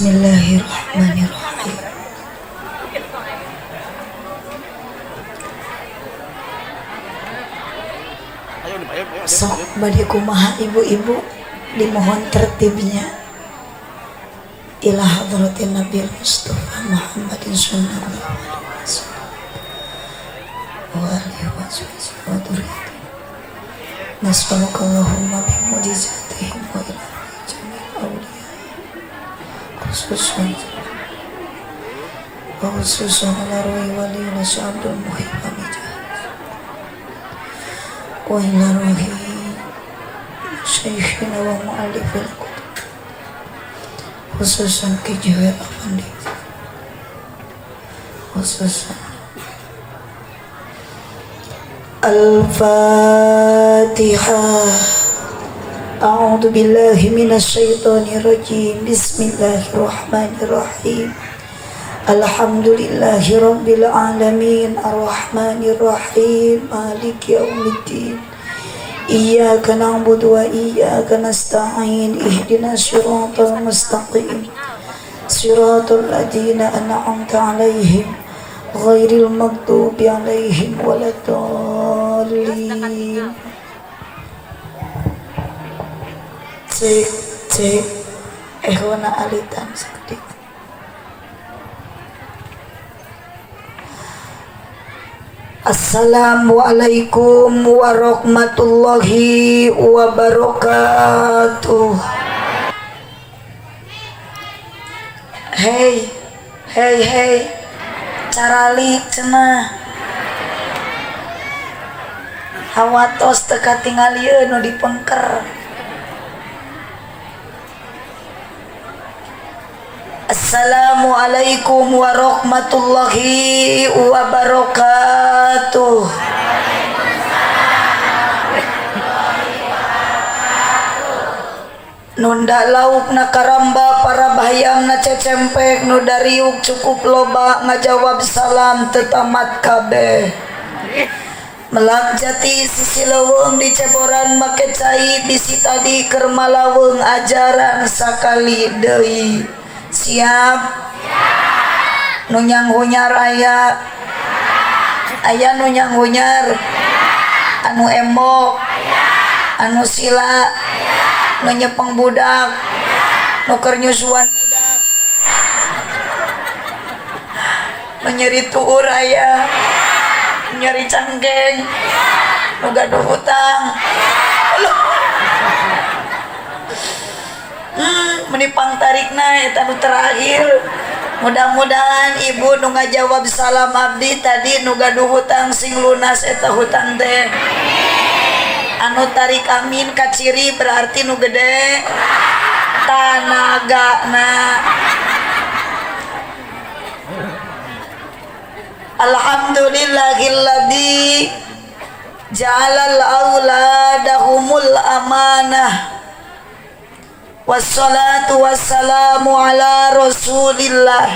Bismillahirrahmanirrahim. Sok bade kumaha ibu-ibu, dimohon tertibnya. Ila hadratin Nabi Mustafa Muhammadin sallallahu alaihi wasallam wa alihi wa sahbihi wa dzurriyyatihi. Nas'aluka Allahumma bi mu'jizatihim wa ila jami'il awliya khususan wa khususan ala ruhi waliyina Abdul Muhib Amijah wa ila ruhi syekhina wa mu'allifil kutub khususan Ki Juwel Afandi khususan. Al-Fatihah. A'udzu billahi minasyaitonir rajim. Bismillahirrahmanirrahim. Alhamdulillahi rabbil alamin arrahmanir rahim maliki yaumiddin. Iyyaka na'budu wa iyyaka nasta'in. Ihdinas siratal mustaqim. Siratal ladzina an'amta 'alaihim ghairil maghdubi 'alaihim waladdallin. Cek cek ehona alitan sakedik. Assalamualaikum warahmatullahi wabarakatuh. Hey hey hey, caralik cenah hawatos teu katingal ieu nu dipengker. Assalamualaikum warahmatullahi wabarakatuh. Nunda lauk na karamba para bayam na cecempek nu dariuk cukup loba ngajawab salam tetamat kabeh. Melak jati sisi leuweung di ceboran make cai bisi tadi keur malaweng ajaran sakali deui. Siap? Nu nyanghunyar aya? Aya nu nyanghunyar? Anu embok? Anu sila? Nu nyepeng budak? Nu keur nyusuan budak? Nu nyeri tuur aya? Nyeri cangkeng? Nu gaduh hutang? Menipang tarikna eta nu terakhir. Mudah-mudahan ibu nu ngajawab salam abdi tadi nu gaduh hutang sing lunas eta hutang teh. Anu tarik amin kaciri berarti nu gede tanagana. Alhamdulillahilladzi ja'alal auladahumul amanah. Wassalatu wassalamu ala rasulillah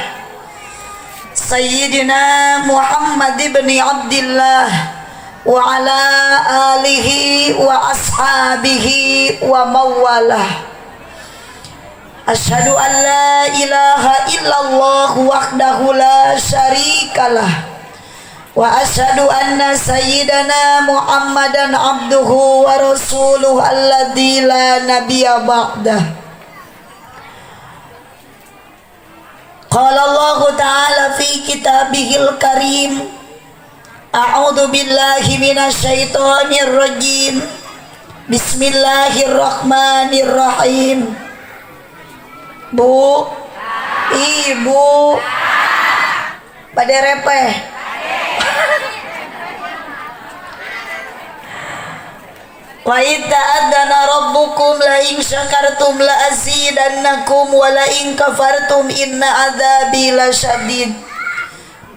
Sayyidina Muhammad ibn Abdillah wa ala alihi wa ashabihi wa mawalah. Asyhadu an la ilaha illallah wahdahu la syarikalah wa asyhadu anna sayyidana Muhammadan abduhu wa rasuluhu alladzi la nabiyya ba'dah. Qala Allah ta'ala fi kitabihil karim, a'udzu billahi minasyaitonir rajim. Bismillahirrahmanirrahim. Bu, ibu, bade repeh. Wa idza ta'adzana rabbukum la in syakartum la azidannakum wa la in kafartum inna adzabi lasyadid.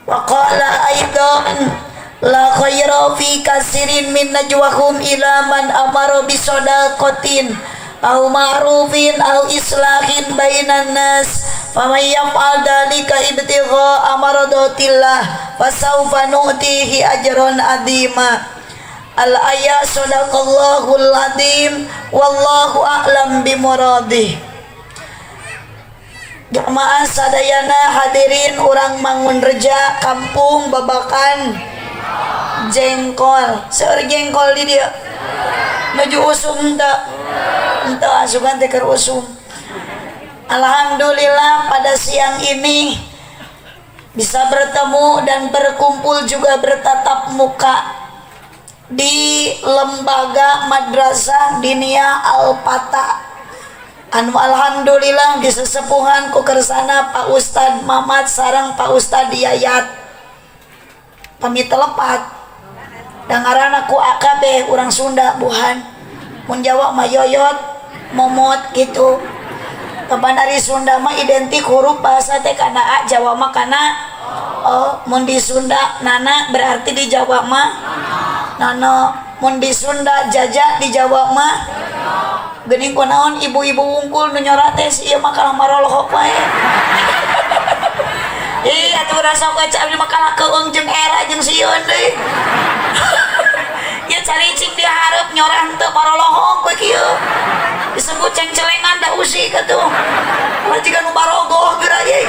Wa qala aidan la khaira fi katsirin min najwahum ila man amara bi shadaqatin aw ma'rufin aw islahin bainan nas faman yaf'al dzalika ibtigha'a maradatillah fasawfa nu'tihi ajran 'azima. Al-ayat sadaqallahul azim wallahu a'lam bimuradih. Jamaah sadayana hadirin urang Mangunreja kampung Babakan Jengkol. Seueur jengkol di dieu. Nuju usum teu? Henteu asukan teh keur usum. Alhamdulillah pada siang ini bisa bertemu dan berkumpul juga bertatap muka di lembaga Madrasah Diniyah Al-Fatah anu alhamdulillah disesepuhan ku kersana Pak Ustad Mamat sareng Pak Ustad Yayat. Pamit telepat da ngaranna ku AKB urang Sunda buhan, mun Jawa mah yoyot momot gitu. Kapan ari Sunda mah identik huruf bahasa teh kana A, Jawa mah kana O. Mun di Sunda nana berarti di Jawa mah nano, mun di Sunda jaja di Jawa mah geuning. Kunaon ibu-ibu wungkul nu nyora teh, si ieu mah kalah marolohok wae. Ih, atuh rasa kaca abdi mah kalah keung jeung era jeung sieun deui. Ya caricing di hareup nyora henteu marolohok we kieu. Disebut cengcelengan da usik atuh. Ulah jiga nu barogoh geura ye.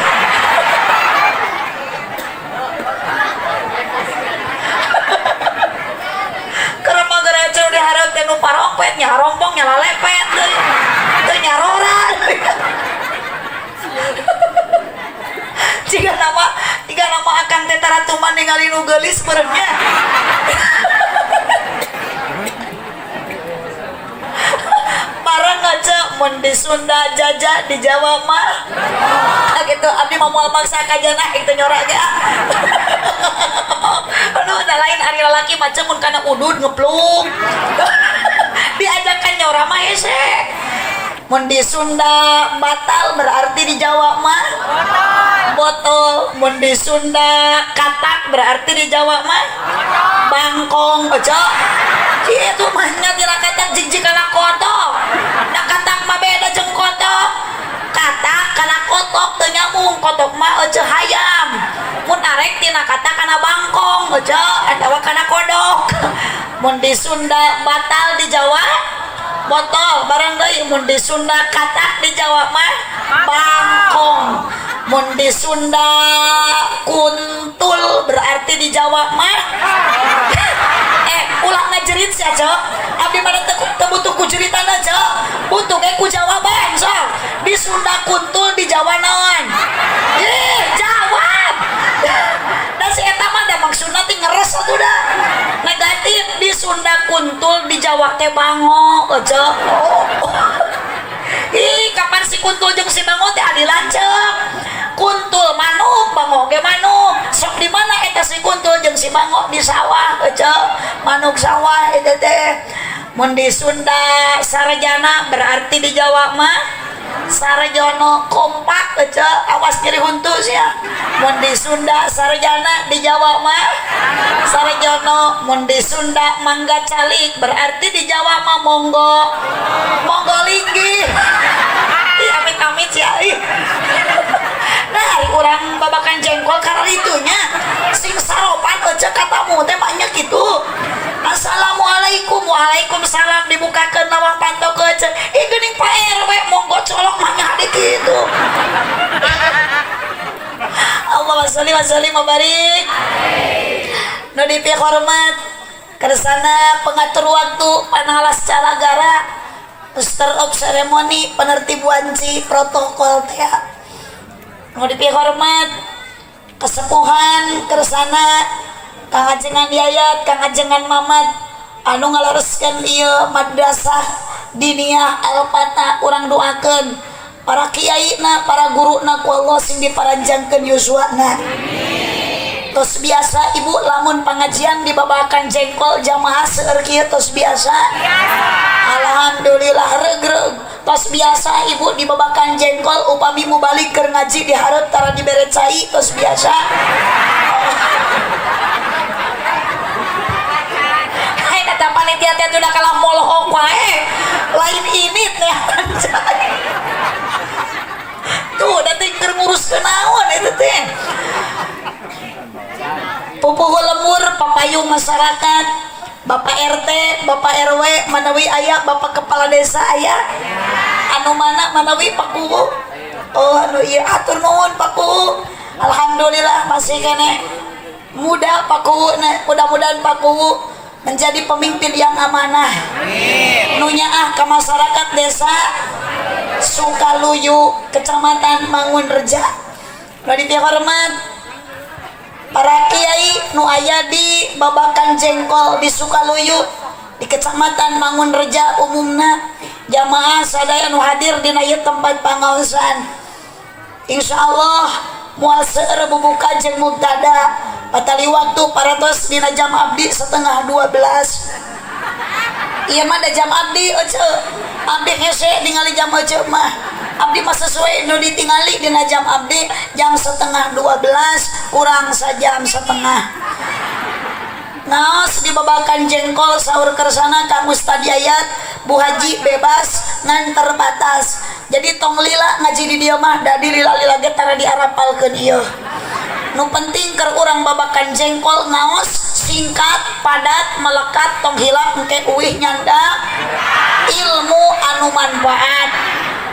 Karena mah geura di hareup teh nu parompet nyarompong nyalalepet deui. Teu nyarora. Jika nama akang teh taratuman ningali nu geulis meureunnya. Barang ngaca mun di Sunda jaja di Jawa mah ah, gitu. Abdi mah moal maksa kajana itu nyora ge. Aduh, da lain ari lalaki macam mun kana udud ngeplung. Diajakan nyora mah hese. Mun di Sunda batal berarti di Jawa mah botol. Mun di Sunda katak berarti di Jawa mah bangkong. Ojo kitu mah nya tina katak jijik kana kotok. Da katak mah beda jeung kotok. Katak kana kotok teu nyambung, kotok mah ece hayam. Mun arek tina katak kana bangkong ojo atawa kana kodok. Mun di Sunda batal di Jawa botol. Barang deui mun di Sunda katak di Jawa mah bangkong. Mun di Sunda kuntul berarti di Jawa mah ulah ngajerit sia cok. Abdi mah teu butuh ku jeritana cok, butuh ge ku jawaban. Sok di Sunda kuntul di Jawa naon? Ih, jawab. Da si eta mah da maksudna teh ngeres atuh da negatif. Di Sunda kuntul di Jawa teh bango ojo. Oh. Ih, kapan si kuntul jeung si bango teh adi lanceuk? Kuntul manuk, bango ge manuk. Sok di mana eta si kuntul jeung si bango? Di sawah ojo, manuk sawah eta teh. Mun di Sunda sarjana berarti di Jawa mah sarjono. Kompak ojo, awas nyeri huntu sia. Mun di Sunda sarjana di Jawa mah sarjono. Mun di Sunda mangga calik berarti di Jawa mah monggo monggo linggih. Ih, amit-amit ya. Ih. Nah, urang babakan jengkol karena itunya sing saropan aja katamu teh banyak gitu. Assalamualaikum, waalaikumsalam, dibukakeun lawang panto ke. Ih, geuning Pak RW, monggo colok mah di kitu. Allahumma sholli wa sallim wa barik. Nu dipihormat kersana pengatur waktu, panalas calagara, master of ceremony, penertib wanci protokol teh. Nu dipihormat kesepuhan kersana Kang Ajengan Yayat, Kang Ajengan Mamat anu ngalereskeun ieu madrasah diniyah Al-Fatah. Urang doakeun para kiai na, para guru na, ku Allah sing diparanjangkeun yuswana. Tos biasa ibu lamun pengajian dibabakan jengkol jamaah seueur kieu? Tos biasa? Alhamdulillah, regreg. Tos biasa ibu dibabakan jengkol upami mubalig keur ngaji di hareup tara dibere cai? Tos biasa? Hai, kata panitia teh udah kalah molohok wae. Lain ini teh cai. Tuh, nanti keur ngurus naon itu teh. Pupuhu lembur papayung masyarakat, Bapak RT, Bapak RW manawi aya, Bapak Kepala Desa aya, anu mana manawi Pak Kuwu. Oh anu ieu atur nuhun Pak Kuwu. Alhamdulillah masih keneh muda Pak Kuwu, mudah-mudahan Pak Kuwu menjadi pemimpin yang amanah. Amin. Nu nyaah ka masyarakat desa Sukaluyu, Kecamatan Mangunreja. Nu dipihormat para kiai nu aya di Babakan Jengkol di Sukaluyu di Kecamatan Mangunreja, umumna jamaah sadaya nu hadir dina ieu tempat pangaosan. Insyaallah moal seueur bubuka jeung mubtada, patali waktu paratos dina jam abdi 11.30. Ieu mah da jam abdi ece, abdi hese ningali jam ece mah. Abdi mah sesuai nu ditingali dina jam abdi, jam 11.30 kurang sajam setengah. Ngaos di Babakan Jengkol sahur kersana Kang Ustad Yayat, Bu Haji bebas ngan terbatas. Jadi tong lila ngaji di dieu mah, da di lila-lila ge tara diarapalkeun ieu. Nu penting keur urang Babakan Jengkol ngaos singkat, padat, melekat, tong hilap engke uih nyanda ilmu anu manfaat.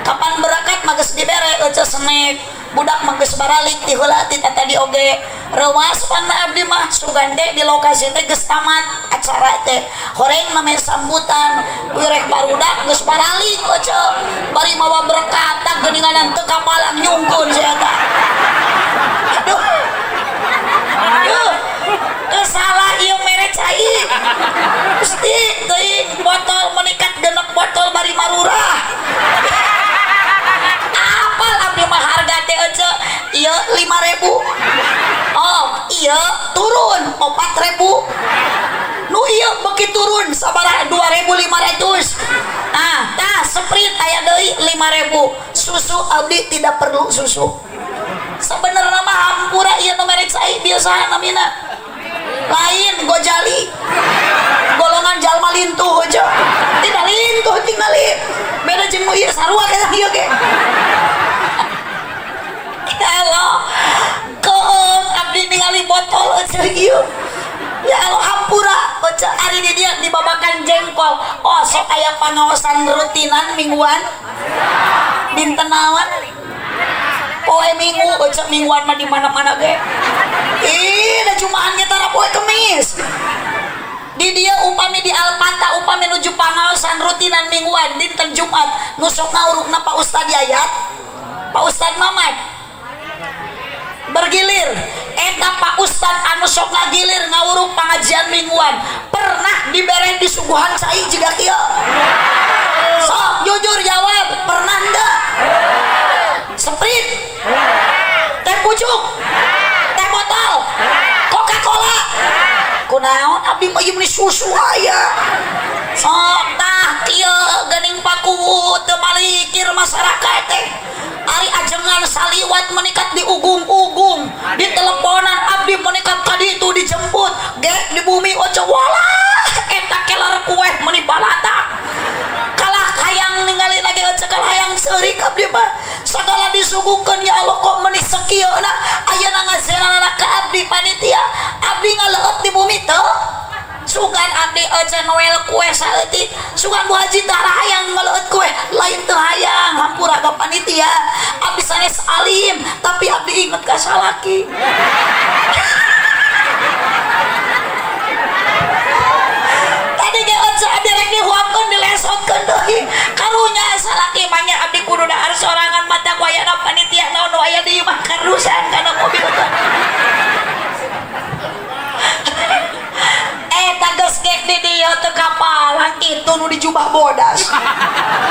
Kapan berangkat mah geus dibere ece snack, budak mah geus baralik ti heula ti tadi oge. Reuwas panna abdi mah sugan teh di lokasi teh geus tamat acara teh. Horeng namanya sambutan, wireh barudak geus baralik ece. Bari mawa berkat tak geuninganan teu kapalang nyungkeun si eta. Aduh. Aduh. Salah ieu mere cai. Gusti teuing botol menikat genep botol bari marurah. Apal abdi mah harga teh ece ieu 5.000. Oh, ieu turun 4.000. Nu ieu beuki turun sabaraha 2.500. Ah, tah Sprite aya deui 5.000. Susu abdi tidak perlu susu. Sebenarnya mah hampura ieu nu mere cai biasa namina. Lain Gojali. Golongan jalma lintuh aja. Tidak lintuh tingali. Beda jeung nu ieu sarua kana ieu ge. Ya Allah. Keum abdi ningali botol euceuh ieu. Ya Allah hampura ece ari di dieu di Babakan Jengkol. Oh sok aya pangaosan rutinan mingguan. Dinten naon? Poe Minggu ece, mingguan mah di mana-mana ge. Ih, da jumahan ge tara poe Kemis. Di dia upami di Alpata upami nuju pangaosan rutinan mingguan dinten Jumat nu sok ngawurukna Pak Ustad Yayat, Pak Ustad Mamad bergilir. Eta Pak Ustad anu sok ngagilir ngawuruk pengajian mingguan pernah dibere disuguhan cai jiga kieu? Sok jujur jawab, pernah enggak? Sprite, teh pucuk, teh botol, Coca-Cola, kunaon abdi mah ieu meuni susu aya. Sok tah kieu geuning Pakuwu teu malikir masyarakat teh. Ari ajengan saliwat menikat di ugung-ugung, di teleponan abdi menikat ka ditu dijemput ge di bumi oce walah eta kelar kue meuni balatak. Kalah hayang ningali lagi oce, kalah hayang seurik abdi mah. Sagala disuguhkeun, ya Allah kok meuni sakieuna ayeuna ngazeranana ka abdi panitia. Abdi ngaleueut di bumi teu sugan abdi ece Noel kue saeutik sugan Bu Haji tara hayang ngaleueut kue. Lain teu hayang, hampura ka panitia, abdi sanes alim tapi abdi inget ka salaki. Tadi ge ece abdi rek dihuapkeun dilesotkeun deui karunya salaki mah nya abdi kudu dahar sorangan mata ku ayana panitia naon nu aya di imah karusan kana mobil teh. Eta geus gek di dieu teu kapalang kitu nu dijubah bodas.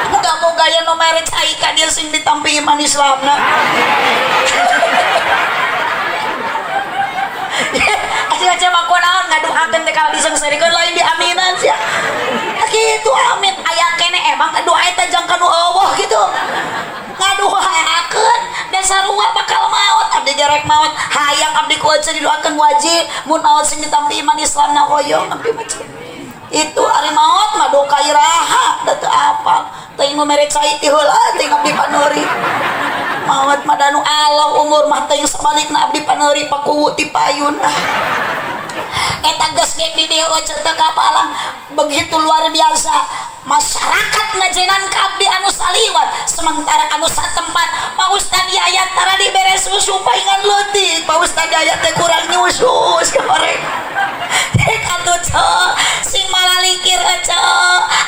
Moga-moga aya nu mere cai ka dieu sing ditampi iman Islamna. Aja mah kunaon ngaduakeun teh kalau diseungseurikeun lain diaminan sia. Kitu amin aya kene emang doa eta jang ka nu eueuh kitu. Ngaduakeun da sarua bakal maot abdi gerek maot hayang abdi ku ece didoakeun wajib mun maot sing ditampi iman Islamna hoyong abdi mah. Itu ari maot mah doka iraha da teu apal. Teuing nu mere cai ti heula teuing abdi paneuri. Maot mah da nu Allah umur mah teuing sabalikna abdi paneuri Pakuwu ti payun. Eta geus ge di dieu ece teu kapalang begitu luar biasa. Masyarakat ngajenan ka abdi anu saliwat, sementara anu satempat, Pak Ustad Yayat tara dibere susu, paingan leutik. Pak Ustad Yayat teh kurang nyusu kemarin. Atuh ceu, sing malalikir ece.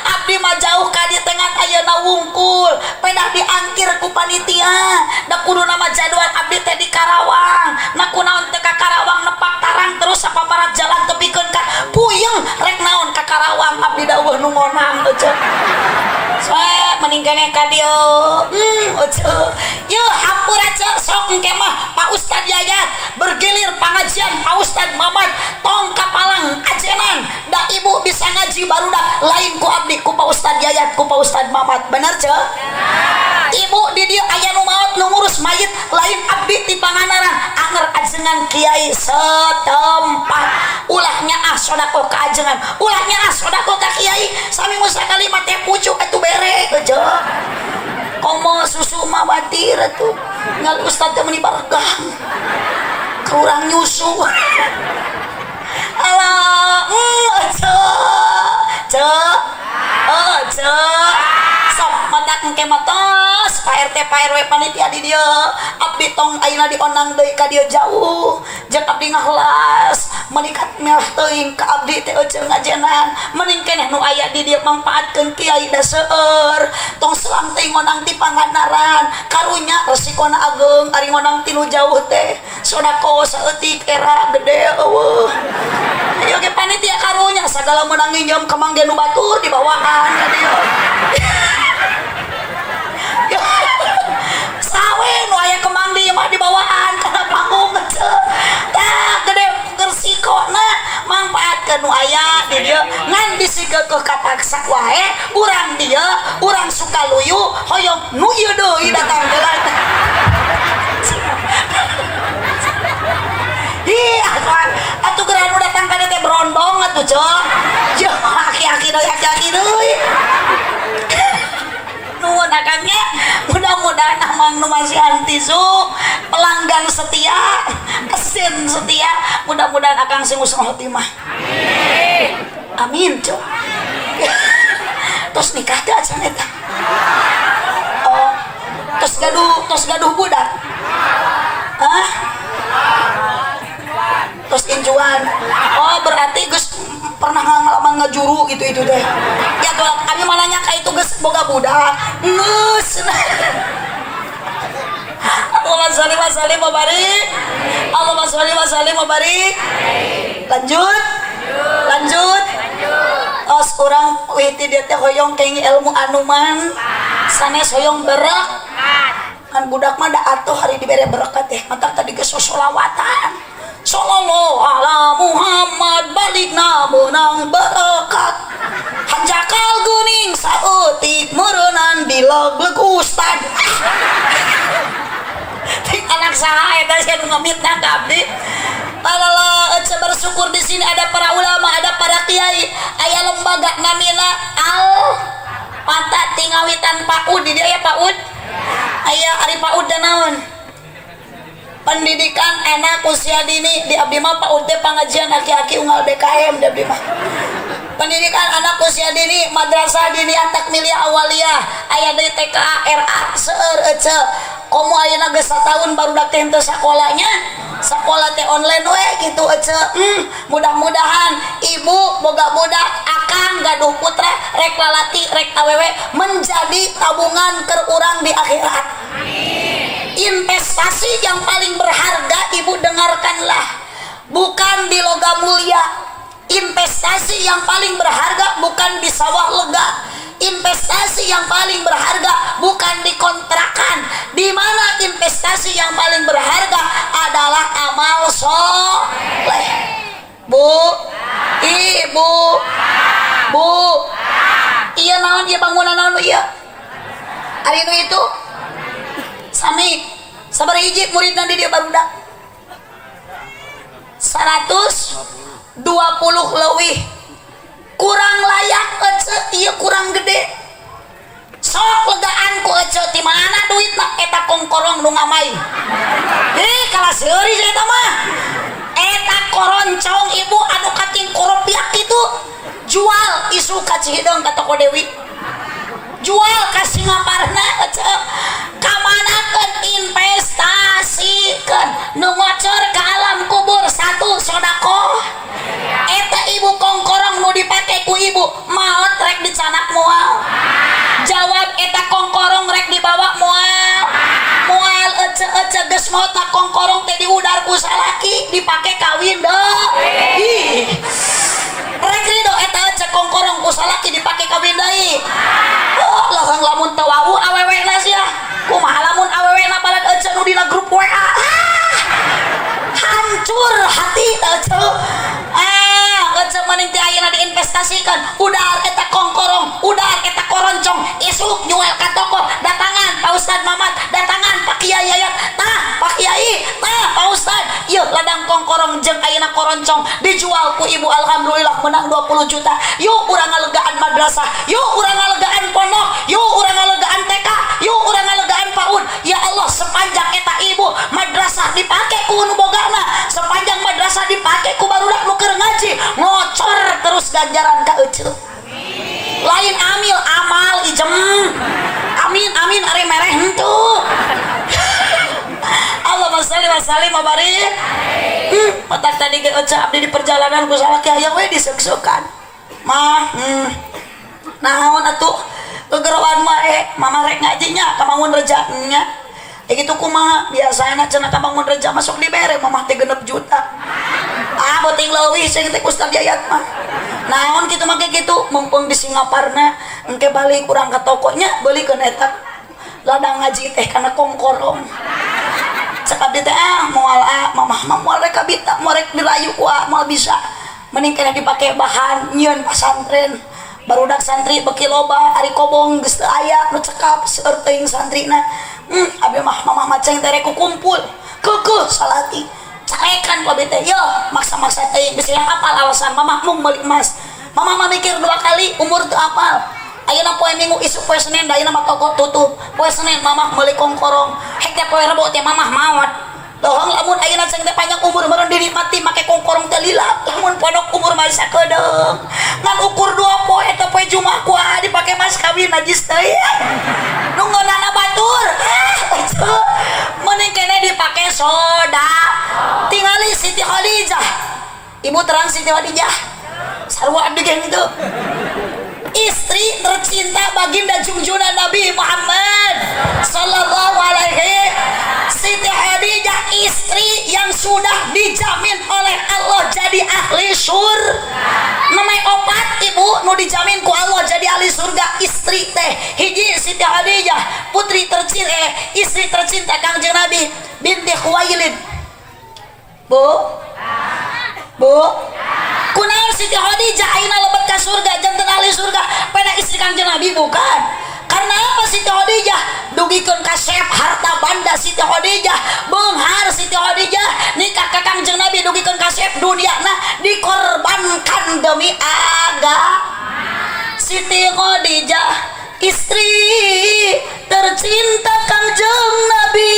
Abdi mah jauh ka di tengah ayeuna wungkul pedah diangkir ku panitia. Da kudu nama jadwal abdi teh di Karawang. Nah, kunaon teh ka Karawang nepak tarang terus sapaparat jalan tepikeun ka puyeng, rek naon ka Karawang abdi da euweuh nu ngonang ece. Soe mending keneh ka dieu. Ece. Yeuh, hampura ce, sok engke mah Pak Ustad Yayat bergilir pengajian, Pak Ustad Mamat tong kapalang ajenan. Da ibu bisa ngaji barudak lain ku abdi, ku Pak Ustad Yayat, ku Pak Ustad Mamat. Bener ce? Ibu, di dieu aya nu maot, nu ngurus mayit lain abdi ti Pangandaran, anger ajengan kiai setempat. Ulah nyaah sodako ka ajengan, ulah nyaah sodako ka kiai. Saminggu sakali mah teh pucuk atuh bere ece. Komo susu mah batir atuh. Ngal ustad teh meuni baregang, kurang nyusu. Alah, ce ce, oh ce, sok matak engke mah tos Pak RT, Pak RW, panitia di dieu, abdi tong ayeuna diondang deui ka dieu jauh. Jeung abdi ngahelas menikat meh teuing ka abdi teh euceung ngajenan. Mending keneh nu aya di dieu mangpaatkeun kiai, da seueur. Tong selang teuing ngondang ti Pangandaran, karunya resikona ageung ari ngondang ti nu jauh teh. Sodako saeutik era gede eueuh. Ayo ge panitia karunya sagala meunang nginjem kemang ge nu batur dibawaan ka dieu. Sawe nu aya kemang di mah dibawaan kana panggung teh. Tah, gede resikona. Mangpaatkeun nu aya di dieu, ngan bisi keukeuh kapaksa wae urang dieu, urang Sukaluyu hoyong nu ieu deui datang heula. Ih, atuh geura nu datang ka dieu teh berondong atuh ceu. Jeung aki-aki deui, aki-aki deui. Nuhun akangnya, mudah-mudahan amang nu masihan tisu pelanggan setia, asin setia, mudah-mudahan akang sing husnul khotimah. Amin. Amin, ceu. Tos nikah teh acan eta? Oh, tos gaduh budak? Hah? Tos injuan. Oh, berarti geus pernah ngalaman ngajuru gitu itu teh. Ya tuh, kami mah nanya ka itu geus boga budak. Geus. Allahumma sholli wa sallim wa barik. Allahumma sholli wa sallim wa barik. Lanjut. Lanjut. Tos urang witi dia teh hoyong kenging ilmu anuman. Sanes hoyong berak. Kan budak mah da atuh hari dibere berkat teh. Matak tadi geus solawatan. Sallallahu ala Muhammad balikna meunang berkat. Hanjakal geuning saeutik meureunnan dilegleg ustad. Anak saha eta sia nu ngamitnah ka abdi? Alalah, ece bersyukur di sini ada para ulama, ada para kiai, aya lembaga namina Al Pata Tingawitan PAUD. Di dieu aya PAUD. Aya ari PAUD da naon? Pendidikan anak usia dini. Di abdi mah PAUD teh pengajian aki-aki unggal DKM di abdi mah. Pendidikan anak usia dini, madrasah dini takmiliyah awaliyah, aya deui TK, RA, seueur ece. Komo ayeuna geus satahun barudak teh henteu sakolanya, sekolah teh online we gitu ece. Mudah-mudahan ibu boga budak, akang gaduh putra, rek lalaki rek awewe, menjadi tabungan keur urang di akhirat. Investasi yang paling berharga, ibu dengarkanlah, bukan di logam mulia. Investasi yang paling berharga bukan di sawah lega. Investasi yang paling berharga bukan di kontrakan. Di mana investasi yang paling berharga adalah amal soleh. Bu, ibu, bu, iya naon, iya bangunan naon, iya ari nu itu sami sabar hiji muridna di dieu barudak 120 leuwih. Kurang layak ece, iya kurang gede. Sok legaan ku ece, di mana duitna eta kongkorong nu ngamai? Ih, kalah seuri eta mah. Eta koroncong ibu anu kating koropiak itu jual isu ka Cihideung ka toko Dewi. Jual ka Singaparna ece. Kamanakeun investasikan nu ngocor ke alam kubur satu sodakoh. Eta ibu kongkorong nu dipake ku ibu maot rek dicanak moal. Jawab eta kongkorong rek dibawa moal. Moal ece ece geus maot na kongkorong teh diudar ku salaki dipake kawin deui. Rek rido eta ece kongkorong ku salaki dipake kawin deui. Oh, lohong lamun teu wawuh awewena sia. Kumaha lamun awewena balad ece nu dina grup WA. Hancur hati ece. Ah, ece mending teh ayeuna diinvestasikan. Udar eta kongkorong, udar eta koroncong, isuk nyual ka toko, datangan Pak Ustad Mamat, datangan Pak Kiai Yayat, tah Pak Kiai, tah Pak Ustad, ieu ladang kongkorong jeung ayeuna koroncong dijual ku ibu alhamdulillah menang 20 juta. Yuk urang ngalegaan madrasah, yuk urang ngalegaan pondok, yuk urang ngalegaan TK, yuk urang ngalegaan PAUD. Ya Allah, sepanjang eta ibu madrasah dipake ku nu bogana, sepanjang madrasah dipake ku barudak nu keur ngaji, ngocor terus ganjaran ka ece. Lain amil amal ijem. Amin amin ari mereh henteu. Allahumma sholli wa sallim wa barik. Matak tadi ge ece abdi di perjalanan ku salaki hayang we diseuk-seukan. Mah, naon atuh gegeroan wae, mama rek ngajinya ka Mangun Reja nya. Ya gitu kumaha biasana cenah ka Mangun Reja masuk dibere mamah teh 6 juta. Ah, beuting leuwih cing teh Ustaz Yayat mah. Naon kitu make kitu mumpung di Singaparna engke balik urang ka tokonya beulikeun eta ladang ngaji teh kana kongkorong. Cek abdi teh ah moal ah mamah mah moal rek kabita moal rek dirayu ku ah moal bisa. Mending keneh dipake bahan nyieun pasantren. Barudak santri beki loba ari kobong geus teu aya nu cekap seueur teuing santrina. Abdi mah mamah mah ceng teh rek kumpul. Keukeuh salati. Carekan ku abdi teh yo maksa-maksa teuing bisi yang apal alasan mamah mung meuli emas. Mamah mah mikir 2 kali umur teu apal. Ayeuna poe Minggu isuk poe Senin da ayeuna mah toko tutup. Poe Senin mamah meuli kongkorong. Hek teh poe Rebo teh mamah maot. Lohong lamun ayeuna ceng teh panjang umur meureun dinikmati make kongkorong teh lila. Lamun pondok umur mah sakedeung. Ngan ukur 2 poe eta poe Jumat ku dipake mas kawin najis teh. Nu ngeunana batur. Ah, mending keneh dipake soda. Tingali Siti Khadijah. Ibu terang Siti Khadijah. Sarua abdi ge kitu. Istri tercinta baginda junjungan Nabi Muhammad sallallahu alaihi. Siti Khadijah istri yang sudah dijamin oleh Allah jadi ahli surga. Namanya opat ibu nu dijamin ku Allah jadi ahli surga istri teh. Hiji Siti Khadijah putri tercinta, istri tercinta Kangjeng Nabi binti Khuwailid. Bu, Bu, kunaon Siti Khadijah ayeuna lebet ka surga janten ahli surga pada istri Kangjeng Nabi bukan? Karena apa Siti Khadijah dugikeun kasep harta banda Siti Khadijah beunghar Siti Khadijah nikah ka Kangjeng Nabi dugikeun kasep duniana dikorbankan demi agama. Siti Khadijah istri tercinta Kangjeng Nabi.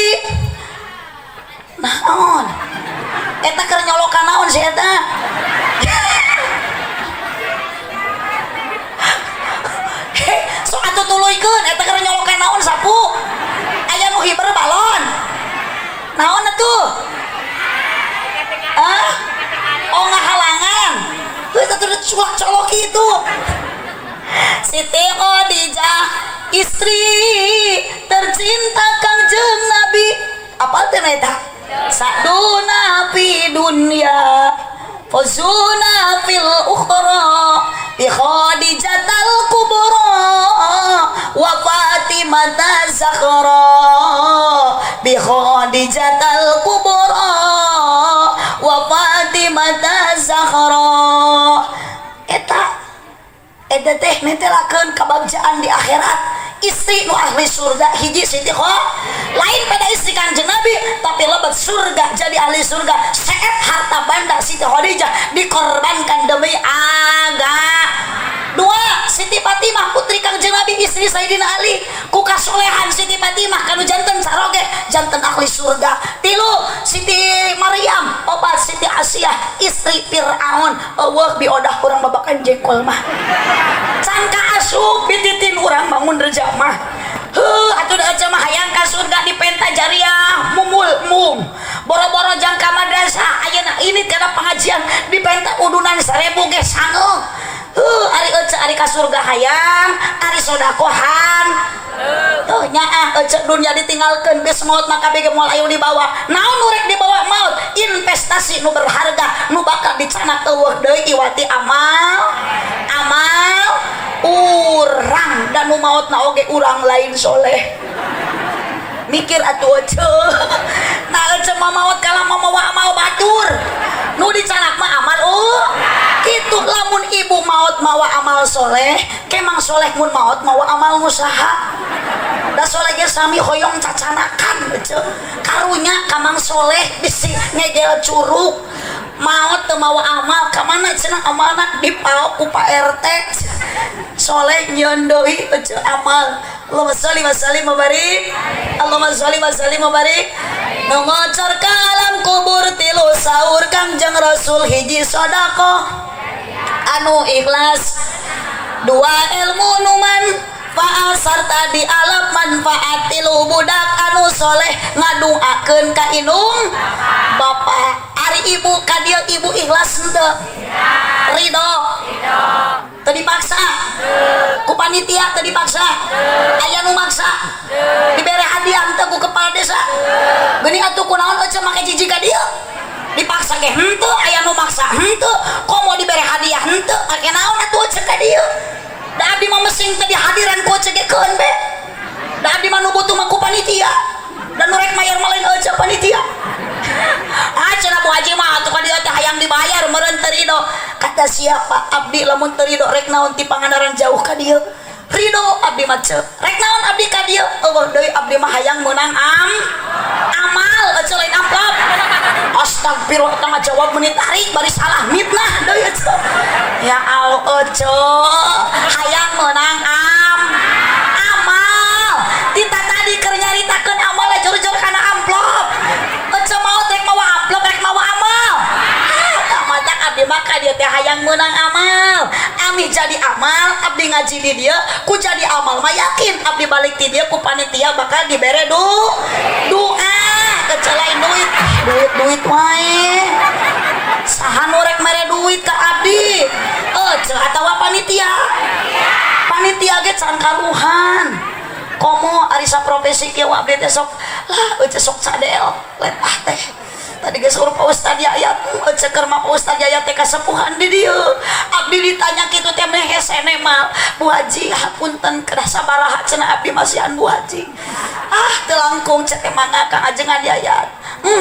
Naon? Eta keur nyolokan naon si eta? Sok atuh tuluykeun eta keur nyolokan naon sapu? Aya nu hiber balon. Naon atuh? Ah? Oh ngahalangan. Heuh atuh colok-colok kitu. Siti Khadijah istri tercinta Kangjeng Nabi. Apa teh eta? Saduna fi dunya fazuna fil ukhra bi Khadijatal kubra wa Fatimata Zahra bi Khadijatal kubra wa Fatimata Zahra. Eta eta teh netelakeun kabagjaan di akhirat. Istri nu ahli surga hiji Siti Khadijah lain pada istri Kangjeng Nabi tapi lebet surga jadi ahli surga. Seep harta banda Siti Khadijah dikorbankan demi agama. Dua, Siti Fatimah putri Kangjeng Nabi istri Sayyidina Ali ku kasolehan Siti Fatimah kanu janten saroge janten ahli surga. Tilu, Siti Maryam. Opat, Siti Asiyah istri Fir'aun. Eueuh biodah urang babakan jengkol mah. Can kaasup bititin urang bangun reja mah. Heuh atuh da ece mah hayang ka surga dipenta jariah mumul mung. Boro-boro jang ka madrasah ayeuna ini kana pengajian dipenta udunan 1000 ge sangeung. Heuh ari ece ari ka surga hayang, ari sodakohan. Tuh nyaah ece dunia ditinggalkeun geus maot maka kabeh ge moal ayo dibawa. Naon nu rek dibawa maot? Investasi nu berharga nu bakal dicanak eueuh deui iwati amal. Amal urang dan nu maotna oge urang lain soleh. Mikir atuh ece. Nah ece mah maot kalah mamawa amal batur. Nu dicanak mah amal kitu lamun ibu maot mawa amal soleh, kemang soleh mun maot mawa amal ngusaha. Da soleh ge sami hoyong cacanakan ece. Karunya kamang soleh bisi ngegel curug. Maot teu mawa amal ka mana cenah amalna dipaok ku Pak RT. Soleh nyieun deui ece amal. Allahumma sholli wa sallim wa barik. Allahumma sholli wa sallim wa barik. Nu ngocor ka alam kubur tilu saur Kangjeng Rasul hiji sedekah anu ikhlas, dua ilmu nu manfaat sarta dialap manfaat, tilu budak anu soleh ngaduakeun ka indung bapa. Ari ibu ka dieu ibu ikhlas henteu? Ridho? Teu dipaksa ku panitia? Teu dipaksa? Aya nu maksa? Dibere hadiah henteu ku kepala desa? Geuning atuh kunaon ece make jiji ka dieu? Dipaksa ge henteu, aya nu maksa henteu, komo dibere hadiah henteu, make naon atuh ece ka dieu? Da abdi mah mesing teu dihadiran ku ece ge keun be. Da abdi mah nu butuh mah ku panitia. Dan nu rek mayar mah lain ece, panitia. Ah cenah Bu Haji mah atuh ka dieu teh hayang dibayar meureun teu ridho. Kata siapa abdi lamun teu ridho rek naon ti Pangandaran jauh ka dieu? Ridho abdi mah ceu. Rek naon abdi ka dieu? Eueuh deui abdi mah hayang meunang amal ece, lain amplop. Astagfirullah, tangga jawab menit tarik bari salah mitnah deui ece. Ya Allah ece hayang meunang amal. Tita tadi keur nyaritakeun amal jor-jor kana amplop. Ece maot rek mawa amplop rek mawa amal? Ah, matak abdi mah ka dieu teh hayang meunang amal. Ami jadi amal abdi ngaji di dieu ku jadi amal mah yakin abdi balik ti dieu ku panitia bakal dibere doa kecelain duit duit duit wae. Saha nu rek mere duit ka abdi? Ece atawa panitia? Panitia ge can karuhan. Komo ari saprofesi kieu abdi teh sok lah ece sok cadel letah teh. Tadi geus saur Pak Ustad Yayat, ece keur mah Pak Ustad Yayat teh kasepuhan di dieu. Abdi ditanya kitu teh meh hesene mah. Bu Haji hapunten kedah sabaraha cenah abdi masihan Bu Haji. Ah teu langkung cek teh mangga Kang Ajengan Yayat.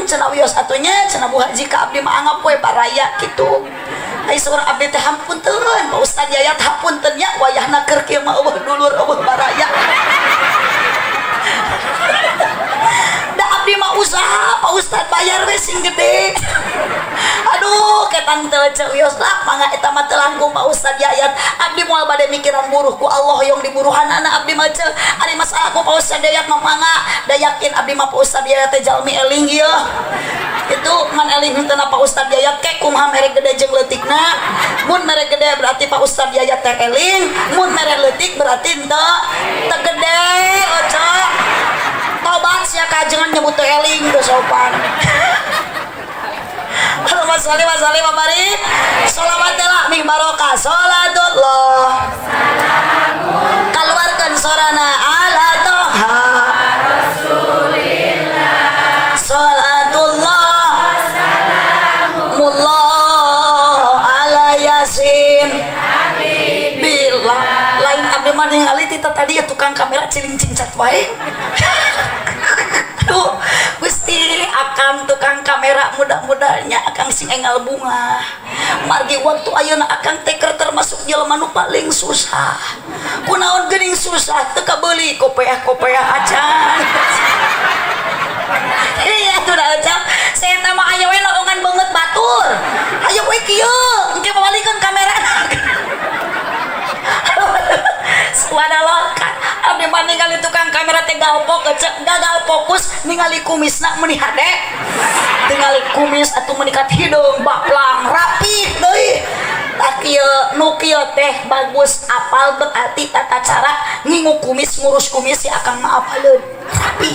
Cenah wios atuh nya cenah Bu Haji ka abdi mah anggap we baraya kitu. Ai saur abdi teh hapunten Pak Ustad Yayat hapunten nya wayahna keur kieu mah eueuh dulur eueuh baraya. Da abdi mah usaha Pak Ustad bayar we sing gede. Aduh ketang teu ceu wios lah mangga eta mah teu langkung Pak Ustad Yayat. Abdi moal bade mikiran buruh ku Allah hoyong diburuhanana abdi mah ceu. Ari masalah ku Pak Ustad Yayat mah mangga da yakin abdi mah Pak Ustad Yayat teh jalmi eling ieu. Itu ngan eling henteu Pak Ustad Yayat ke kumaha mere gede jeung leutikna. Mun mere gede berarti Pak Ustad Yayat teh eling, mun mere leutik berarti henteu teu gede oco. Tobat sia kajengan nyebut teu eling teu sopan. Allahumma sholli wa sallim wa barik. Sholawat lah mih barokah sholatullah. Keluarkan sorana ala toha Rasulillah. Sholatullah mullah ala yasin bila lain abdi mah ningali tita tadi ya tukang kamera ciling cincat wae. Aduh Gusti akang tukang kamera mudah-mudahnya akang sing engal bunga. Margi waktu ayeuna akang teh keur termasuk jelema nu paling susah. Kunaon geuning susah teu kabeuli kopeah-kopeah acan. Iya tuh dah acan. Saya mah aya we lolongan beungeut batur. Ayo we kieu engke mabalikeun kamera. Subhanallah, abdi mah ningali tukang kamera teh galpok gagal fokus ningali kumisna meuni hade. Ningali kumis atuh menikat hidung baplang rapi deui. Tak Ieu nu kieu teh bagus apal berarti tata cara ngingu kumis ngurus kumis si akang mah apaleun rapi.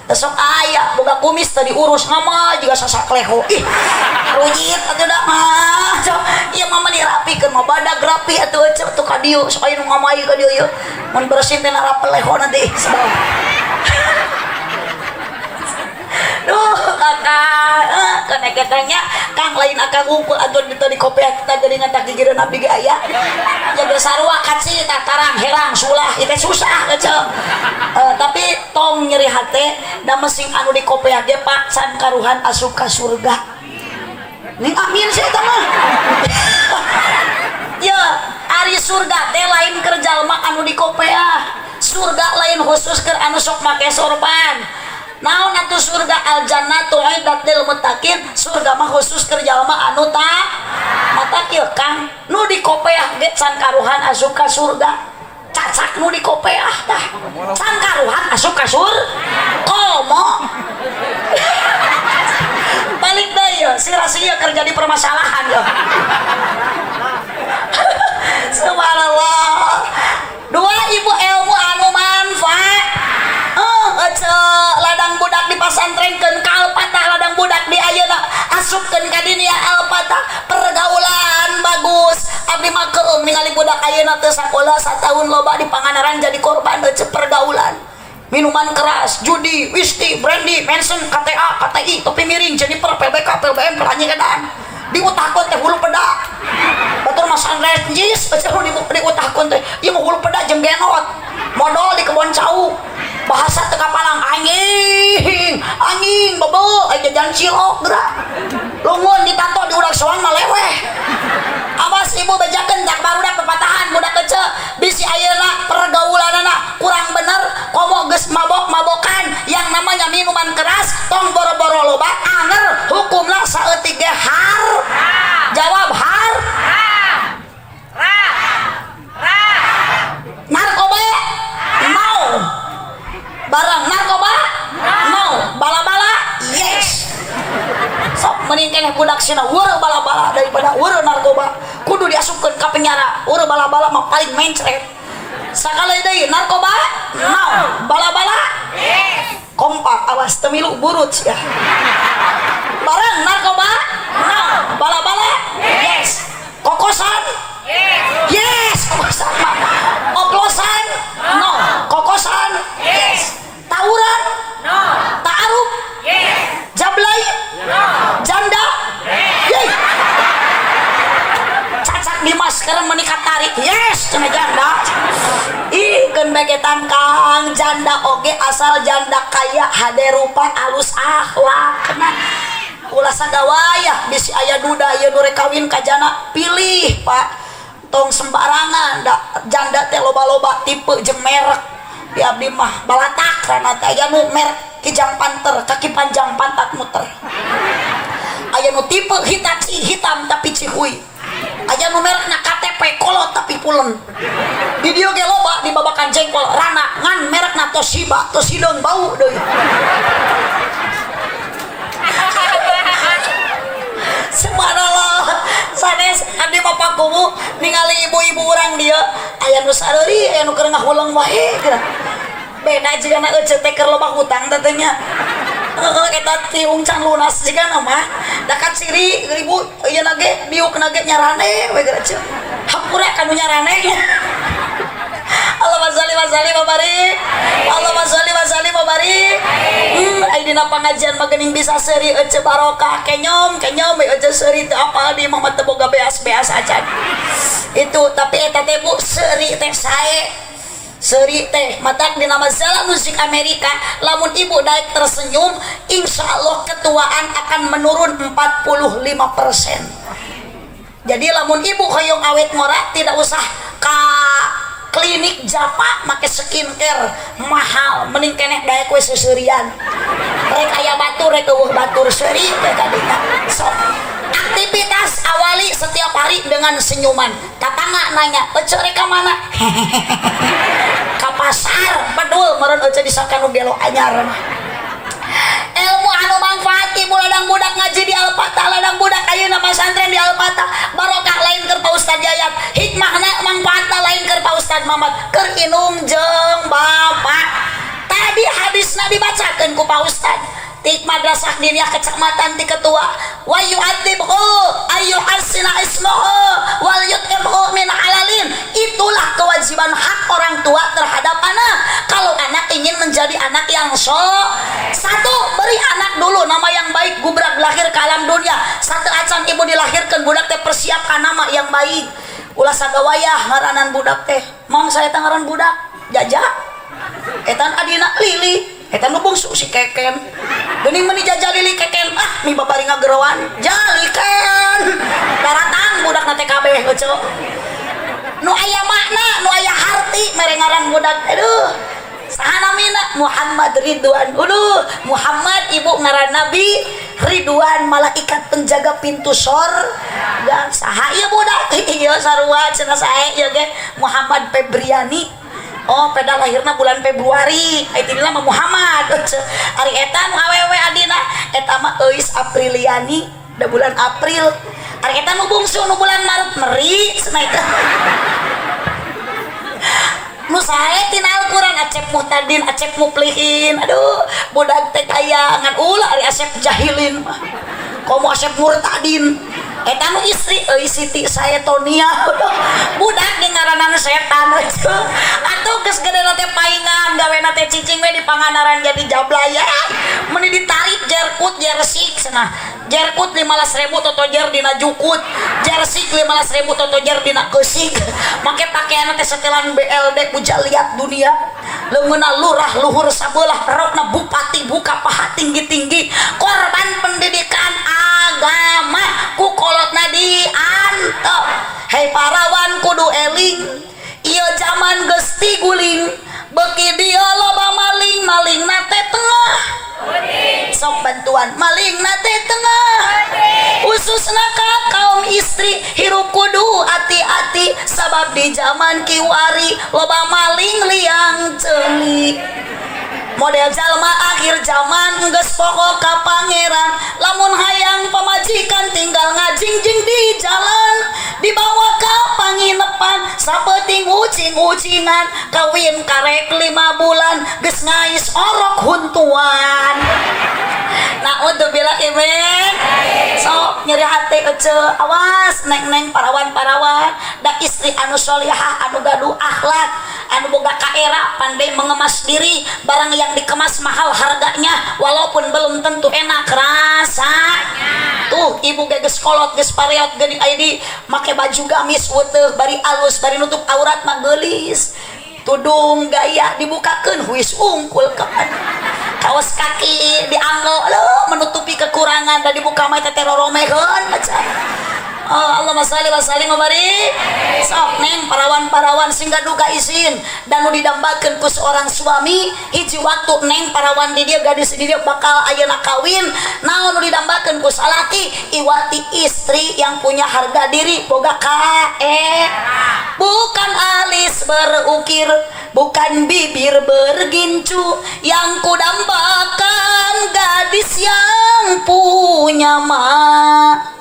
Besok aya boga kumis tadi urus ngama juga sasak leho. Ih, rujit atuh da mah. Sok ieu mah dirapikeun mah badag rapi atuh eceu tuh ka dieu sok aya nu ngamai ka dieu ieu. Mun bersin teh narapel leho nanti sebab. Duh kakak, kana katanya kang lain akang unggul atuh di kopiah kita geuningan tak gigireun abdi ge aya. Jaga sarua kaci tatarang herang sulah ieu teh susah eceu. Tapi tong nyeri hate da mesing anu di kopiah ge Pak can karuhan asup ka surga. Ning amin sih eta mah. Ya, ari surga teh lain keur jalma anu di kopiah. Surga lain khusus keur anu sok make sorban. Naon atuh surga al jannatu uiddat lil muttaqin, surga mah khusus keur jalma anu ta mata kieu Kang, nu di kopeah ge can karuhan asup ka surga. Cacak nu di kopeah tah. Can karuhan asup ka surga. Komo. Balik deui ya, si rasia kerja di permasalahan ya. Subhanallah. Dua ibu ilmu anu manfaat. Ladang budak di pasantrenkeun ka Al-Fatah, ladang budak di ayeuna asupkeun ka dinya Al-Fatah, pergaulan bagus. Abdi mah keung ningali budak ayeuna teu sakola sataun loba di Pangandaran jadi korban ece pergaulan. Minuman keras, judi, whisky, brandy, Manson, KTA, KTI, topi miring, Jennifer, PBK, PLBM, pelanyi edan. Diutahkeun teh hulu peda. Batur Mas Andres jis, ece diutahkeun teh, ieu mah hulu peda jeung genot. Modol di kebon cau. Bahasa teu kapalang anjing, anjing bebe aya jajan cilok geura. Lungun ditato di udak soang mah leweh. Awas ibu bejakeun tak barudak pepatahan budak kecil bisi ayeuna pergaulanana kurang bener komo geus mabok-mabokan yang namanya minuman keras tong boro-boro loba anger hukumna saeutik ge har. Jawab har. Narkoba no. Barang narkoba no. Bala-bala yes. Sok mending keneh budak sina weureun bala-bala daripada weureun narkoba. Kudu diasupkeun ka penjara. Weureun bala-bala mah paling mencret. Sakali deui narkoba no. Bala-bala yes. Kompak awas teu milu burut sia. Barang narkoba no. Bala-bala yes. Kokosan yes. Yes, kokosan mah. Oplosan no. Kokosan yes. Tawuran no. Ta'aruf yes. Jablay no. Janda yes. Cacak di masker menikah tarik yes cenah janda. Ih keun begetan Kang janda oge asal janda kaya hade rupa alus akhlakna. Ulah sagawayah bisi aya duda ieu nu rek kawin ka jana pilih Pak. Tong sembarangan da, janda teh loba-loba tipe jeung merek. Di abdi mah balatak rana teh aya nu merek kijang panter kaki panjang pantat muter. Aya nu tipe Hitachi hitam tapi cihuy. Aya nu merekna KTP kolot tapi pulen. Di dieu ge loba di babakan jengkol rana ngan merekna Toshiba, Toshidon bau deui. Subhanallah, sanes abdi mah pakuwu ningali ibu-ibu urang dieu aya nu sareuri, aya nu keur ngahuleng wae geura. Beda jigana ece teh keur loba hutang teh nya. Heeh eta tiung can lunas jigana mah. Da kaciri ibu ieu na ge diukna ge nyarane we geura ceu. Hampura ka nu nyarane. Allahumma sholli wa sallim wa barik. Allahumma sholli wa sallim wa barik. Ai dina pangajian mah geuning bisa seuri ece barokah kenyom kenyom we ece seuri teu apal di mah teu boga beas-beas acan. Itu tapi eta teh Bu seuri teh sae. Seuri teh matak dina majalah musik Amerika lamun ibu daek tersenyum insya Allah ketuaan akan menurun 45%. Jadi lamun ibu hoyong awet ngora tidak usah ka klinik Japa make skincare mahal mending keneh daek we seuseurian. Rek aya batur rek eueuh batur seuri teh kadinya. Sok aktivitas awali setiap hari dengan senyuman. Tatangga nanya, "Ece rek ka mana?" Ka pasar, bedul meureun ece disangka nu gelo anyar mah. Ilmu anu manfaat Ladang ibu, ladang budak ngaji di Al-Fatah, ladang budak ayeuna masantren di Al-Fatah. Barokah lain keur Pak Ustad Yayat, hikmahna mangfaatna lain keur Pak Ustad Mamat, keur indung jeung bapak. Tadi hadisna dibacakeun ku Pak Ustad tik madrasah diniyah kecamatan ti ketua, wa yu'adzibhu ayyuhassina ismuhu wal yut'imhu min halalin. Itulah kewajiban hak orang tua terhadap anak. Kalau anak ingin menjadi anak yang so, satu, beri anak dulu nama yang baik. Gubrak lahir ke alam dunia, satu acan ibu dilahirkan, budak teh persiapkan nama yang baik. Ulah sagawayah ngaranan budak teh. Mang, saya ngaran budak Jaja, etan adina Lili, eta nu bungsu si Keken. Geuning meuni Jaja, Lili, Keken, ah, mi babari ngageroan jaliken daratang budak na teh kabeh. Euceu, nu aya makna, nu aya harti mere ngaran budak. Aduh, saha namina? Muhammad Ridwan. Aduh, Muhammad ibu ngaran Nabi, Ridwan malaikat penjaga pintu sorga. Saha ieu budak? Ieu sarua cenah. Sae ieu ge? Muhammad Febriani. Oh, peda lahirna bulan Februari. Ai tidina mah Muhammad. Ari eta nu awewe adina eta mah Euis Apriliani, da bulan April. Ari eta nu bungsu nu bulan Maret, meri cenah eta. Nu sae tina Al-Qur'an? Acep Muhtadin, Acep Muflihin. Aduh, budak teh kaya ngan ulah ari Asep Jahilin mah. Komo Asep Murtadin. Eta nu istri euy Siti Saetonia. Budak di ngaranan setan. Atuh geus gede teh paingan gawena teh cicing we di Pangandaran jadi jablaya. Meuni ditarik jerkut jersik cenah. Jerkut 15.000 totojer dina jukut. Jersik 15.000 totojer dina keusik. Make pakaian teh setelan BLD puja liat dunia. Leungeunna lurah luhur sabelah, rokna bupati buka paha tinggi-tinggi. Korban pendidikan agama ku kolotna diantep. Hei parawan, kudu eling, ieu zaman geus tiguling, beuki dia loba maling, maling na teh tengah. Sok bantuan, maling na teh tengah, khususna ka kaum istri. Hirup kudu hati-hati, sabab di zaman kiwari loba maling liang celik, model jalma akhir zaman. Geus pokok ka pangeran, lamun hayang pamajikan tinggal ngajingjing di jalan, dibawa ka panginepan sapeuting ucing-ucingan. Kawin karek 5 bulan geus ngais orok huntuan. Naudzubillah imen. Sok nyeri hati ece. Awas neng-neng, parawan-parawan, da istri anu solihah anu gaduh akhlak, anu boga kaera, pandai mengemas diri. Barang yang dikemas mahal harganya walaupun belum tentu enak rasa. Tuh ibu ge geus kolot, geus pareot geuning, aya di make baju gamis weteuh bari alus, bari nutup aurat mah geulis. Tudung gaya dibukakeun huis ungkul kapan, kaos kaki dianggo lo menutupi kekurangan, dan dibuka mah teh roromeheun macam. Oh, Allahumma sholli wa sallim wa barik. Sok neng parawan-parawan sehingga duka isin dan nu didambakeun ku seorang suami. Hiji waktu neng parawan di dia, gadis di dia bakal ayeuna kawin, naon nu didambakeun ku salaki? Iwati istri yang punya harga diri, boga kae, bukan alis berukir, bukan bibir bergincu, yang kudambakan gadis yang punya malu.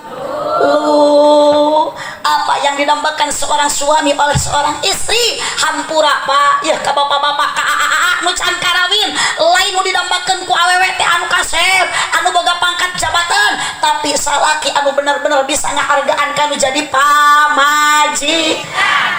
Apa yang didambakan seorang suami oleh seorang istri? Hampura Pak ya, ka bapak-bapak, ka aa nu can karawin, lain nu didambakeun ku awewe teh anu kasep, anu boga pangkat jabatan, tapi salaki anu bener-bener bisa ngahargaan kanu jadi pamaji.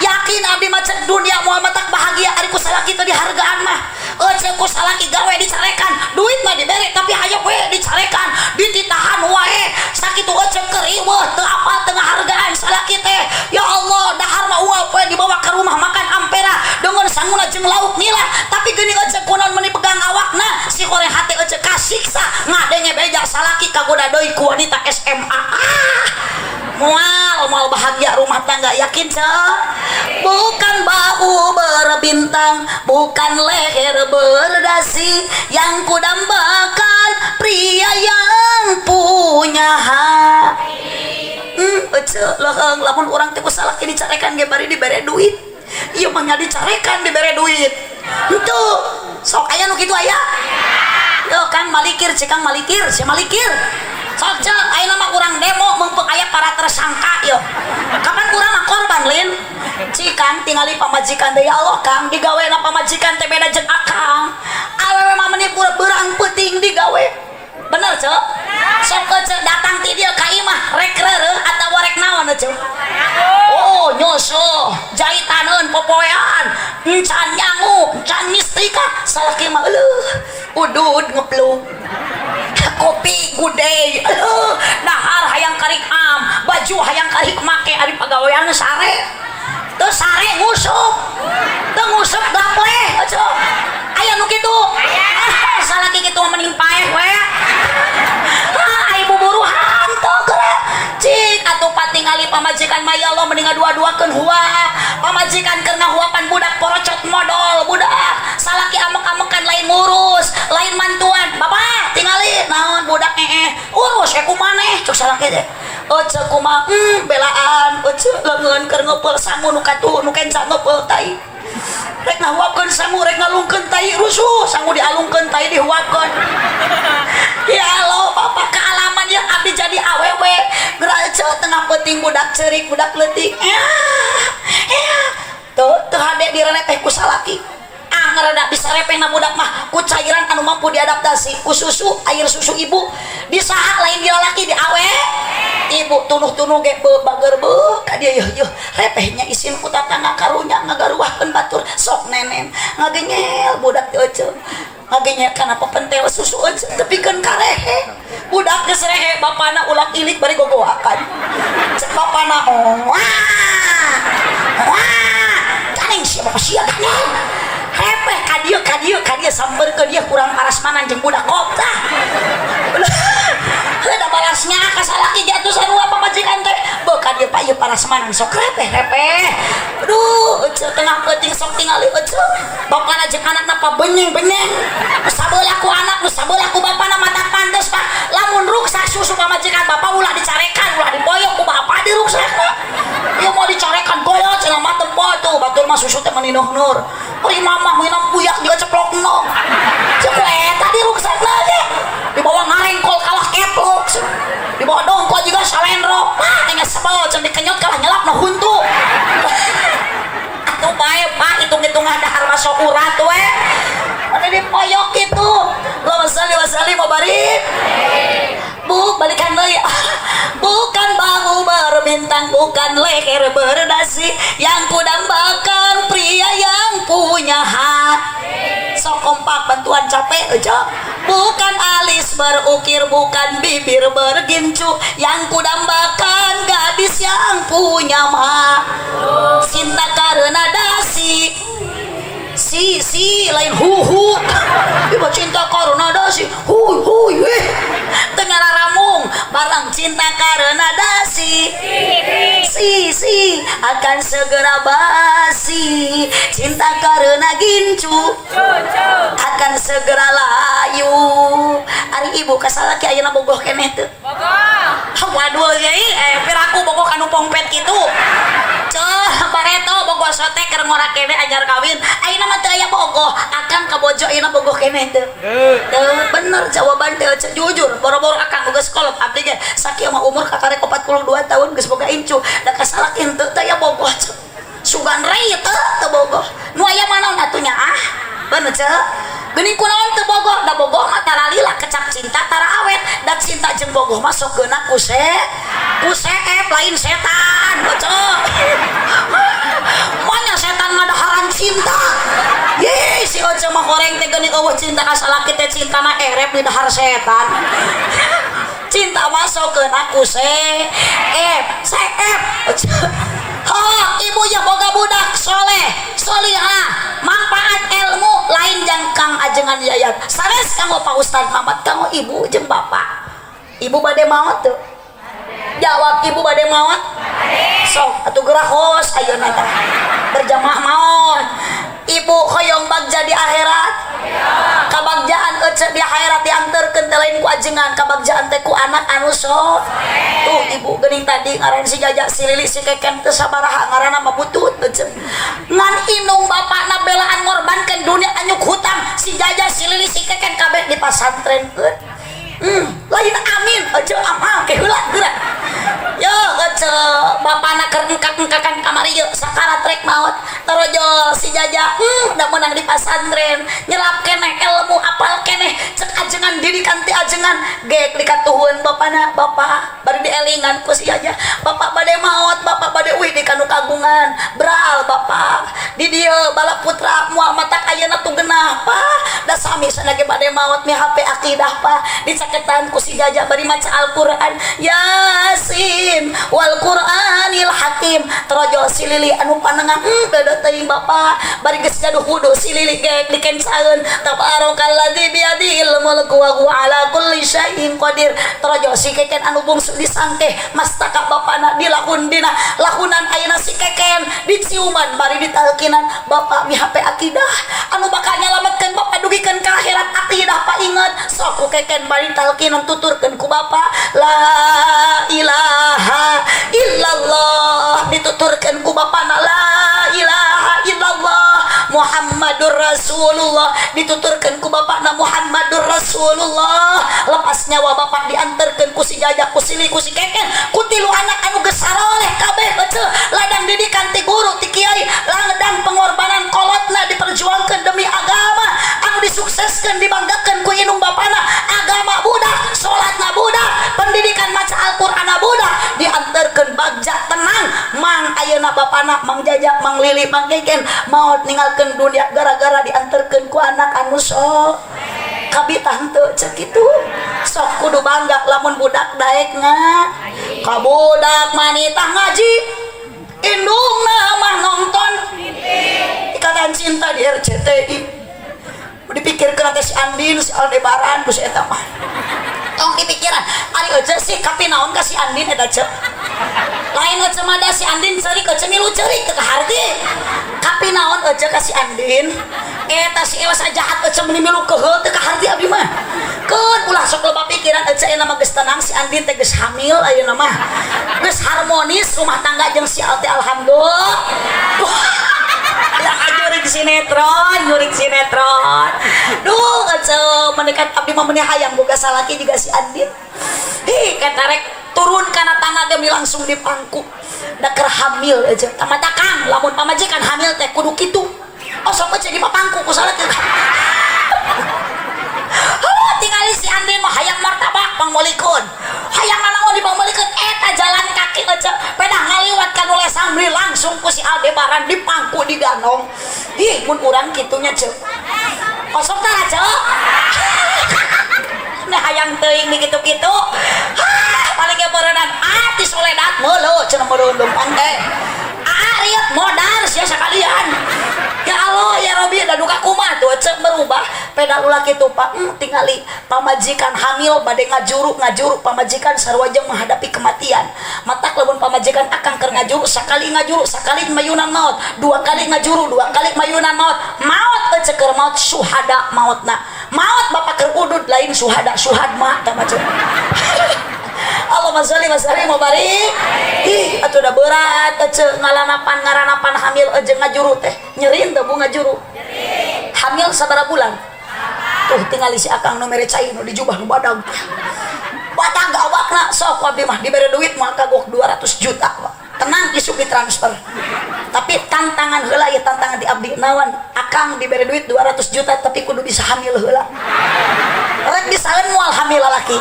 Yakin abdi mah, cek dunia moal matak bahagia ari ku salaki teu dihargaan mah. Euceuk, ku salaki gawe dicarekan, duit mah dibere tapi hayo we dicarekan, dititahan wae. Sakitu euceuk keur riweuh, teu apal, teu ngahargaan salaki teh. Ya Allah, dahar mah unggal poe dibawa ke rumah makan Ampera dengan sanguna jeung lauk nila, tapi geuning euceuk kunaon meuni pegang awakna si koreng hate euceuk kasiksa ngadenge beja salaki kagoda deui ku wanita SMA. Ah, moal moal bahagia rumah tangga, yakin cek. Bukan bahu berbintang, bukan leher berdasi, yang kudambakan pria yang punya hati. Ece, leheng lamun urang teh ku salaki dicarekan ge bari dibere duit. Ieu mah nya dicarekan dibere duit. Henteu. Sok aya nu kitu aya? Yo Kang malikir, cik Kang malikir, si malikir. Sok cek, ayeuna mah urang demo mumpung aya para tersangka yo. Kapan urang mah korban lin? Cik Kang tingali pamajikan teh, ya Allah Kang, digawena pamajikan teh beda jeung akang. Awewe mah meni beurang peuting digawe. Bener cek? Sok cek datang ti dieu ka imah rek reureuh atawa rek naon cek? Oh, nyoso, jaitaneun popoean, encan nyangu, encan nyistrika, salaki mah euleuh, udud ngepluk. Kopi gude, euleuh, dahar hayang karik am, baju hayang karik make ari pagawean sare. Teu sare ngusup. Teu ngusup gapleh, cek. Aya nu kitu? Ah, salaki kitu mah mending paeh we. Ah, ai buburuhan teu geura. Cik atuh patingali pamajikan mah ya Allah mending ngadua-duakeun huap. Pamajikan keur ngahuapan budak porocot modol budak. Salaki amek-amekan lain ngurus, lain mantuan. Bapak tingali naon budak urus we ku maneh cuk salaki teh. Ece kumaha belaan ece leungeun keur ngepeul sangu nu katuh nu kenca ngepeul tai. Rek ngahuapkeun sangu rek ngalungkeun tai rusuh, sangu dialungkeun tai dihuapkeun. Ya Allah, bapak kealaman ya abdi jadi awewe. Geura ece tengah peuting budak ceurik budak leutik. Ya, ya. Tuh, teu hade direneteh ku salaki. Ah, ngereda bisa repehna budak mah ku cairan anu mampu diadaptasi ku susu, air susu ibu. Di saha lain di lalaki di awe. Ibu tunuh-tunuh ge beuh bager beuh ka dieu yeuh yeuh repehnya isin ku tatangga karunya ngagaruahkeun batur sok nenen ngagenyel budak teh ece ngagenyel kana pepentel susu ece tepikeun ka rehe budak geus rehe bapana ulak ilik bari gogoakan cek bapana wah wah ganeng sia bapak sia ganeng repeh ka dieu ka dieu ka dieu sampeurkeun ieu kurang parasmanan jeung budak kop tah. Heuh balasnya ka salaki jatuh sarua pamajikan teh. Beuh ka dieu pak ieu parasmanan sok repeh repeh. Aduh, ece tengah peuting sok tingali ece. Bapana jeung anakna pabenyeng-benyeng. Nu sabelah ku anak, nu sabelah ku bapana mata pantes pak. Lamun ruksak susu pamajikan bapak ulah dicarekan, ulah diboyong ku bapak diruksakna. Ieu mau dicarekan goyot cenah mah tempo tuh batur mah susu teh meni nur. Ari mamah minum kuyak juga ceplok nog. Cek ku eta diruksakna ge. Dibawa ngarengkol kalah keplok. Dibawa dongkol juga salendro. Ah, enggeus sebel cenah dikenyot kalah nyelap na huntu. Atuh bae pak hitung-hitungan dahar masuk urat we. Mana dipoyok gitu. Allahumma shalli wa sallim wa barik. Bu, balikan deui. Bukan bahu berbintang, bukan leher berdasi, yang kudambakan pria yang punya hati. Sok kompak bantuan capek aja. Bukan alis berukir, bukan bibir bergincu, yang kudambakan gadis yang punya ma. Cinta karena dasi. Si si lain hu hu. Ibu cinta karena dasi. Hu hu eh. Tengah ramung barang cinta karena dasi. Si si akan segera basi. Cinta karena gincu akan segera layu. Ari ibu kasalaki ayeuna bogoh keneh teu? Bogoh. Waduh euy, piraku bogoh kanu pongpet kitu. Ceuh, bareto bogoh sote keur ngora keneh anyar kawin. Ayeuna mah teu aya bogoh, akang kabojo ayeuna bogoh keneh teu? Teu, bener jawaban teh ece jujur. Boro-boro akang geus kolot abdi ge sakieu mah umur kakarek 42 tahun geus boga incu. Da kasalaki henteu teu aya bogoh ceuh. Sugan rei teu teu bogoh. Nu aya manaon atuh nya ah? Bener ceuh. Geuning kunaon teu bogoh? Da bogoh mah tara lila kecap cinta tara awet. Da cinta jeung bogoh mah sok geuna ku se ku seep lain setan ceuh. Manya setan ngadaharan cinta. Ye si Oce mah horeng teh geuning eueuh cinta ka salaki teh cintana erep di dahar setan. Cinta masuk ke aku seep seep. Ha, ibu yang boga budak soleh, solihah, manfaat ilmu lain jang kang ajengan yayat. Sanes kanggo Pak Ustad Mamat, kanggo ibu jeung bapak. Ibu bade maot teu? Jawab ibu bade maot? Sok atuh geura hos ayeuna tah. Berjamaah maot. Ibu hoyong bagja di akhirat. Kabagjaan ece di akhirat dianterkeun teh lain ku ajengan, kabagjaan teh ku anak anu so. Tuh ibu geuning tadi ngaran si Jaja, si Lili, si Keken teu sabaraha ngaranna mah butut. Ece. Ngan indung bapakna belaan ngorbankeun dunia, anyuk hutang, si Jaja, si Lili, si Keken kabeh di pasantrenkeun. Lain amin ece, amal ke heula geura. Yo ece, bapakna keur engkak-engkakan kamari yeuh sakarat rek maot. Tarojol si Jaja, da meunang di pasantren, nyelap keneh ilmu, apal keneh cek ajengan, didikan ti ajengan gek dikatuhun bapana. Bapak bari dielingan ku si Jaja, "Bapak bade maot, bapak bade uih di kanu kagungan bral. Bapak di dieu bala putra moal matak ayeuna tuh genah, Pak, da sami sana ge bade maot mihape akidah, Pak." Dicaketan ku si Jaja bari maca Al-Qur'an, Yasin wal Qur'anil Hakim. Terojol si Lili anu panengah, deudeut teuing bapak." Bari geus gaduh wudu si Lili gek dikencaeun, Tabarakalladzi biyadihil mulku wa huwa ala kulli syai'in qadir. Terojol si Keken anu bungsu, disangkeh mastaka bapana, dilahun dina lahunan. Ayeuna si Keken diciuman bari ditalkinan, "Bapak mihape akidah anu bakal nyalametkeun bapak dugikeun ka akhirat, akidah, Pak, inget." Sok ku Keken bari talkinan, tuturkeun ku bapak la ilaha illallah, dituturkeun ku bapana la ilaha illallah Muhammadur Rasulullah, dituturkeun ku bapakna Muhammadur Rasulullah. Lepas nyawa bapak, diantarkeun ku si Jaja, ku si Lili, ku si Keken, ku tilu anak anu geus saroleh kabeh ece, ladang didikan ti guru, ti kiai, ladang pengorbanan kolotna diperjuangkan demi agama anu disukseskan, dibanggakan ku indung bapana, agama budak, salatna budak, pendidikan maca Al-Qur'an budak, diantarkeun bagja tenang mang ayeuna bapana Mang Jaja, Mang Lili, Mang Keken maot ninggalkeun dunia gara-gara diantarkeun ku anak anu sok kabita henteu cek kitu. Sok kudu bangga lamun budak daek ka budak manita ngaji, indungna mah nonton Ikatan Cinta di RCTI. Dipikirkeun teh si Andin, si Aldebaran, ku si eta mah tong dipikiran. Ari ece sih kapi naon ka si Andin eta, ce? Lain ece mah da si Andin ceurik, ece milu ceurik, teu kaharti. Kapi naon ece ka si Andin eta? Si Ewas jahat, ece meuni milu keheul, teu kaharti abdi mah. Keun ulah sok loba pikiran ece, ayeuna mah geus tenang. Si Andin teh geus hamil, ayeuna mah geus harmonis rumah tangga jeung si Al teh, alhamdulillah. Ya, jurik sinetron, jurik sinetron. Duh, ece menekan abdi mah meuni hayang boga salaki juga si Andin. Hi, kata rek turun kana tangga ge langsung dipangku. Da keur hamil aja. Tamata kang, lamun pamajikan hamil teh kudu kitu. Oh, sok aja di papangku ku salaki. Oh, tingali si Andin mah hayang martabak pangmeulikeun. Hayang nanaon di pangmeulikeun eta jalan kaki aja. Pedah ngaliwat ka nu lesang beli langsung ku si Aldebaran dipangku, digandong. Ih, mun urang kitunya, ceu. Kosong tara, ceu. Nah, hayang teuing di kitu-kitu. Hah, paling ge beureunan ah ti soledat meuleuh cenah meureun leumpang teh. Ah, riet modar sia sakalian. Ya Allah, ya Rabbi, da duka kumaha tuh cek berubah peda ulah kitu, Pak. Tingali pamajikan hamil bade ngajuru, ngajuru pamajikan sarua jeung menghadapi kematian. Matak lamun pamajikan akang keur ngajuru, sakali ngajuru, sakali mayunan maot, dua kali ngajuru, dua kali mayunan maot. Maot ece keur maot suhada maotna. Maot bapak keur udud lain suhada, suhad mah tah mah. Allahumma sholli wa sallim wa barik. Ih, atuh da berat ece ngalanapan ngaranapan hamil jeung ngajuru teh. Nyeri teu, Bu, ngajuru? Hamil sabaraha bulan? Tuh tingali si akang nu mere cai nu di jubah nu badag. Badag awakna. Sok abdi mah dibere duit mah kagok 200 juta, Pak. Tenang, isuk ditransfer. Tapi tantangan heula ya, tantangan di abdi nawan, akang dibere duit 200 juta tapi kudu bisa hamil heula. Rek bisaeun moal hamil lalaki?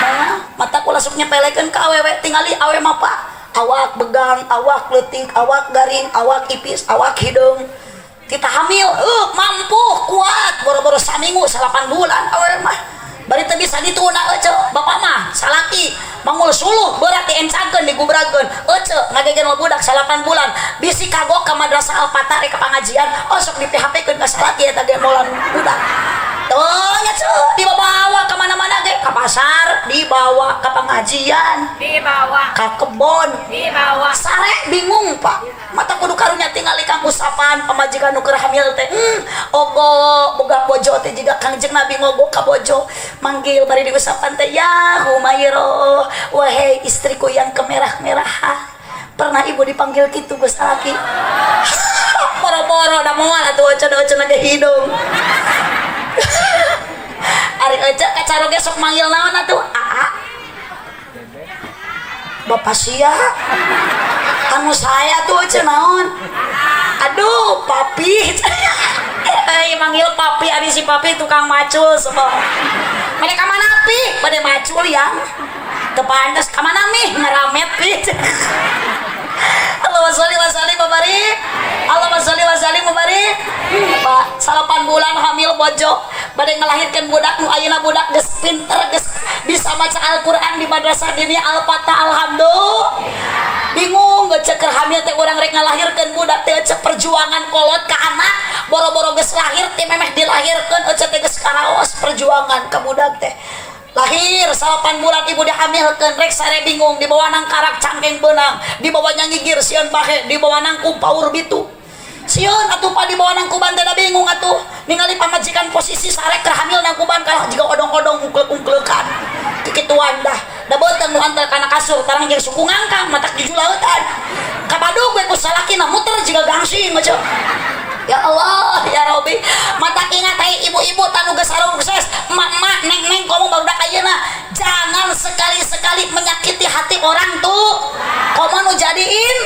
Nah, mata kula sok nyepelekeun ka awewe, tingali awe mah, Pak. Awak begang, awak leutik, awak garing, awak ipis, awak hideung. Kita hamil, mampu, kuat, boro-boro saminggu, 8 bulan awewe mah. Bari teu bisa dituna ece, bapak mah salaki mangul suluh berat, diencangkeun, digubrakeun. Ece ngagegen budak 8 bulan, bisi kagok ka madrasah Al-Fatah rek ka pengajian, oh sok di PHP keun ka salaki eta ge molan budak. Tuh nya ce, dibawa ke mana-mana ge, ke pasar dibawa, ke pengajian dibawa, ke kebon dibawa. Sare bingung, Pak. Mata kudu karunya tingali kang usapan pamajikan nu keur hamil teh, ogo boga bojo teh jiga Kangjeng Nabi ngogo ka bojo, manggil bari diusapan teh, "Ya Humairo, wahai istriku yang kemerah-merahan." Pernah ibu dipanggil gitu, Gus, laki? Boro-boro da moal atuh ece da ge hidung. Ari ece ka caroge sok manggil naon atuh? Aa. Bapak sia. Anu saya tuh ece naon? Aduh, papi. Manggil papi, ari si papi tukang macul semua. Mereka mana pi? Pada macul yang. Teu pantes ka mana mi? Ngaramet pi. Allahumma sholli wa sallim wa barik. Allahumma sholli wa sallim wa barik. Pak, 9 bulan hamil bojo, bade ngelahirkeun budak nu ayeuna budak geus pinter, geus bisa maca Al-Qur'an di madrasah diniyah Al-Fatah, alhamdulillah. Bingung geus keur hamil teh urang rek ngalahirkeun budak teh cek perjuangan kolot ka anak, boro-boro geus lahir teh memeh dilahirkeun ece teh geus karaos perjuangan ka budak teh. Lahir 9 bulan ibu dihamilkan, rek sare bingung, dibawa nang karak cangkeng benang, dibawa nyangigir sieun bahe, dibawa nang paur bitu sieun atuh pa, dibawa nang kuban teh bingung atuh ningali pamajikan posisi sare keur hamil nang kuban kalah jiga odong-odong ungkleuk-ungkleukan kikituan dah da beuteung nu antel kana kasur tarang jeung suku ngangkang matak jujulautan kabadug we ku salakina muter jiga gangsing macam. Ya Allah, ya Robi, mata ingat hai ibu-ibu tanu geus sukses, emak-emak, neng-neng komo barudak ayeuna, jangan sekali-sekali menyakiti hati orang tuh. Komo nu jadiin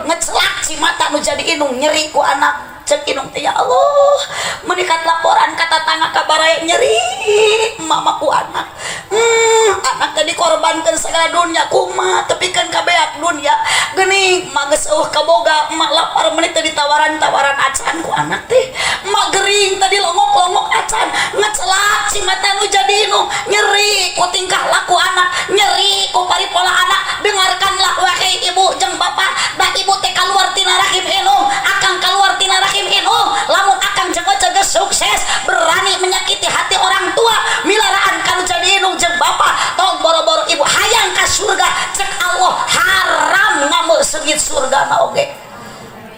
ngecelak si mata nu jadi indung nyeri ku anak. Cek indung teh, ya Allah, menikat laporan kata tetangga kabaraya nyeri mama ku anak. Anak teh dikorbankan segala dunia kuma tapi kan kabeak dunia geuning emak geus eueuh kaboga, emak lapar menit teh ditawaran-tawaran acan ku anak teh, emak gering tadi longok-longok acan. Ngecelak si mata nu jadi indung nyeri ku tingkah laku anak, nyeri ku paripola anak. Dengarkanlah wahai ibu jeung bapak, da ibu teh keluar tina rahim indung, akang keluar tina rahim indung. Lamun akang jeung jaga sukses berani menyakiti hati orang tua, milaraan kanu jadi indung jeung bapak, tong boro-boro ibu hayang ka surga, cek Allah haram ngamuk seungit surga na oge.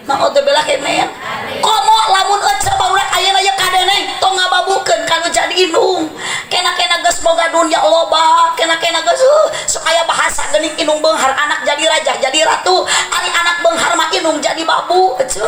Naudzubillah min. Komo lamun ece barudak ayeuna ye kadeneng tong ngababukeun kanu jadi indung. Kena-kena geus boga dunya loba, kena-kena geus sok aya bahasa geuning indung beunghar anak jadi raja, jadi ratu. Ari anak beunghar mah indung jadi babu ece.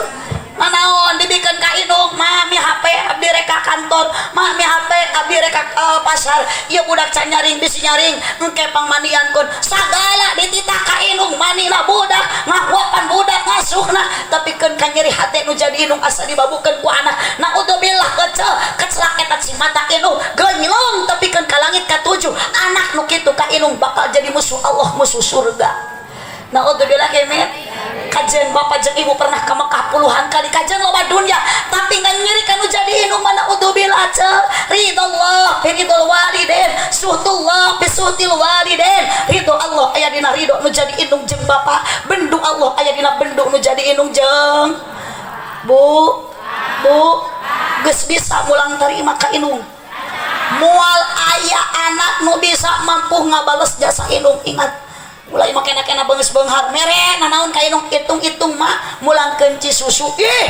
Manaon dibikeun ka indung, mami HP abdi rek ka kantor, mami HP abdi rek ka pasar. Ieu budak can nyaring bisi nyaring, engke pangmandiankeun. Sagala dititah ka indung, manina budak, ngahuapan budak, ngasuhna, tapi keun ka nyeri hate nu jadi indung asa dibabukeun ku anak. Naudzubillah kecil, kecelak eta cimata indung, genyelong tapi keun ka langit katujuh. Anak nu kitu ka indung bakal jadi musuh Allah, musuh surga. Naudzubillah min. Kajen bapak jeung ibu pernah ke Mekah puluhan kali, kajen loba dunya, tapi nggak nyeri kanu jadi indung mana naudzubillah ce. Ridallah bi ridol walidain, suhtullah bi suhtil walidain. Ridho Allah aya dina ridho nu jadi indung jeung bapak, bendu Allah aya dina bendu nu jadi indung jeung bu. Bu, geus bisa mulang tarima ka indung? Moal aya anak nu bisa mampu ngabales jasa indung. Ingat, mulai makena-kena beungeus beunghar mere nanaon ka indung, hitung-hitung mah mulangkeun ci susu, ih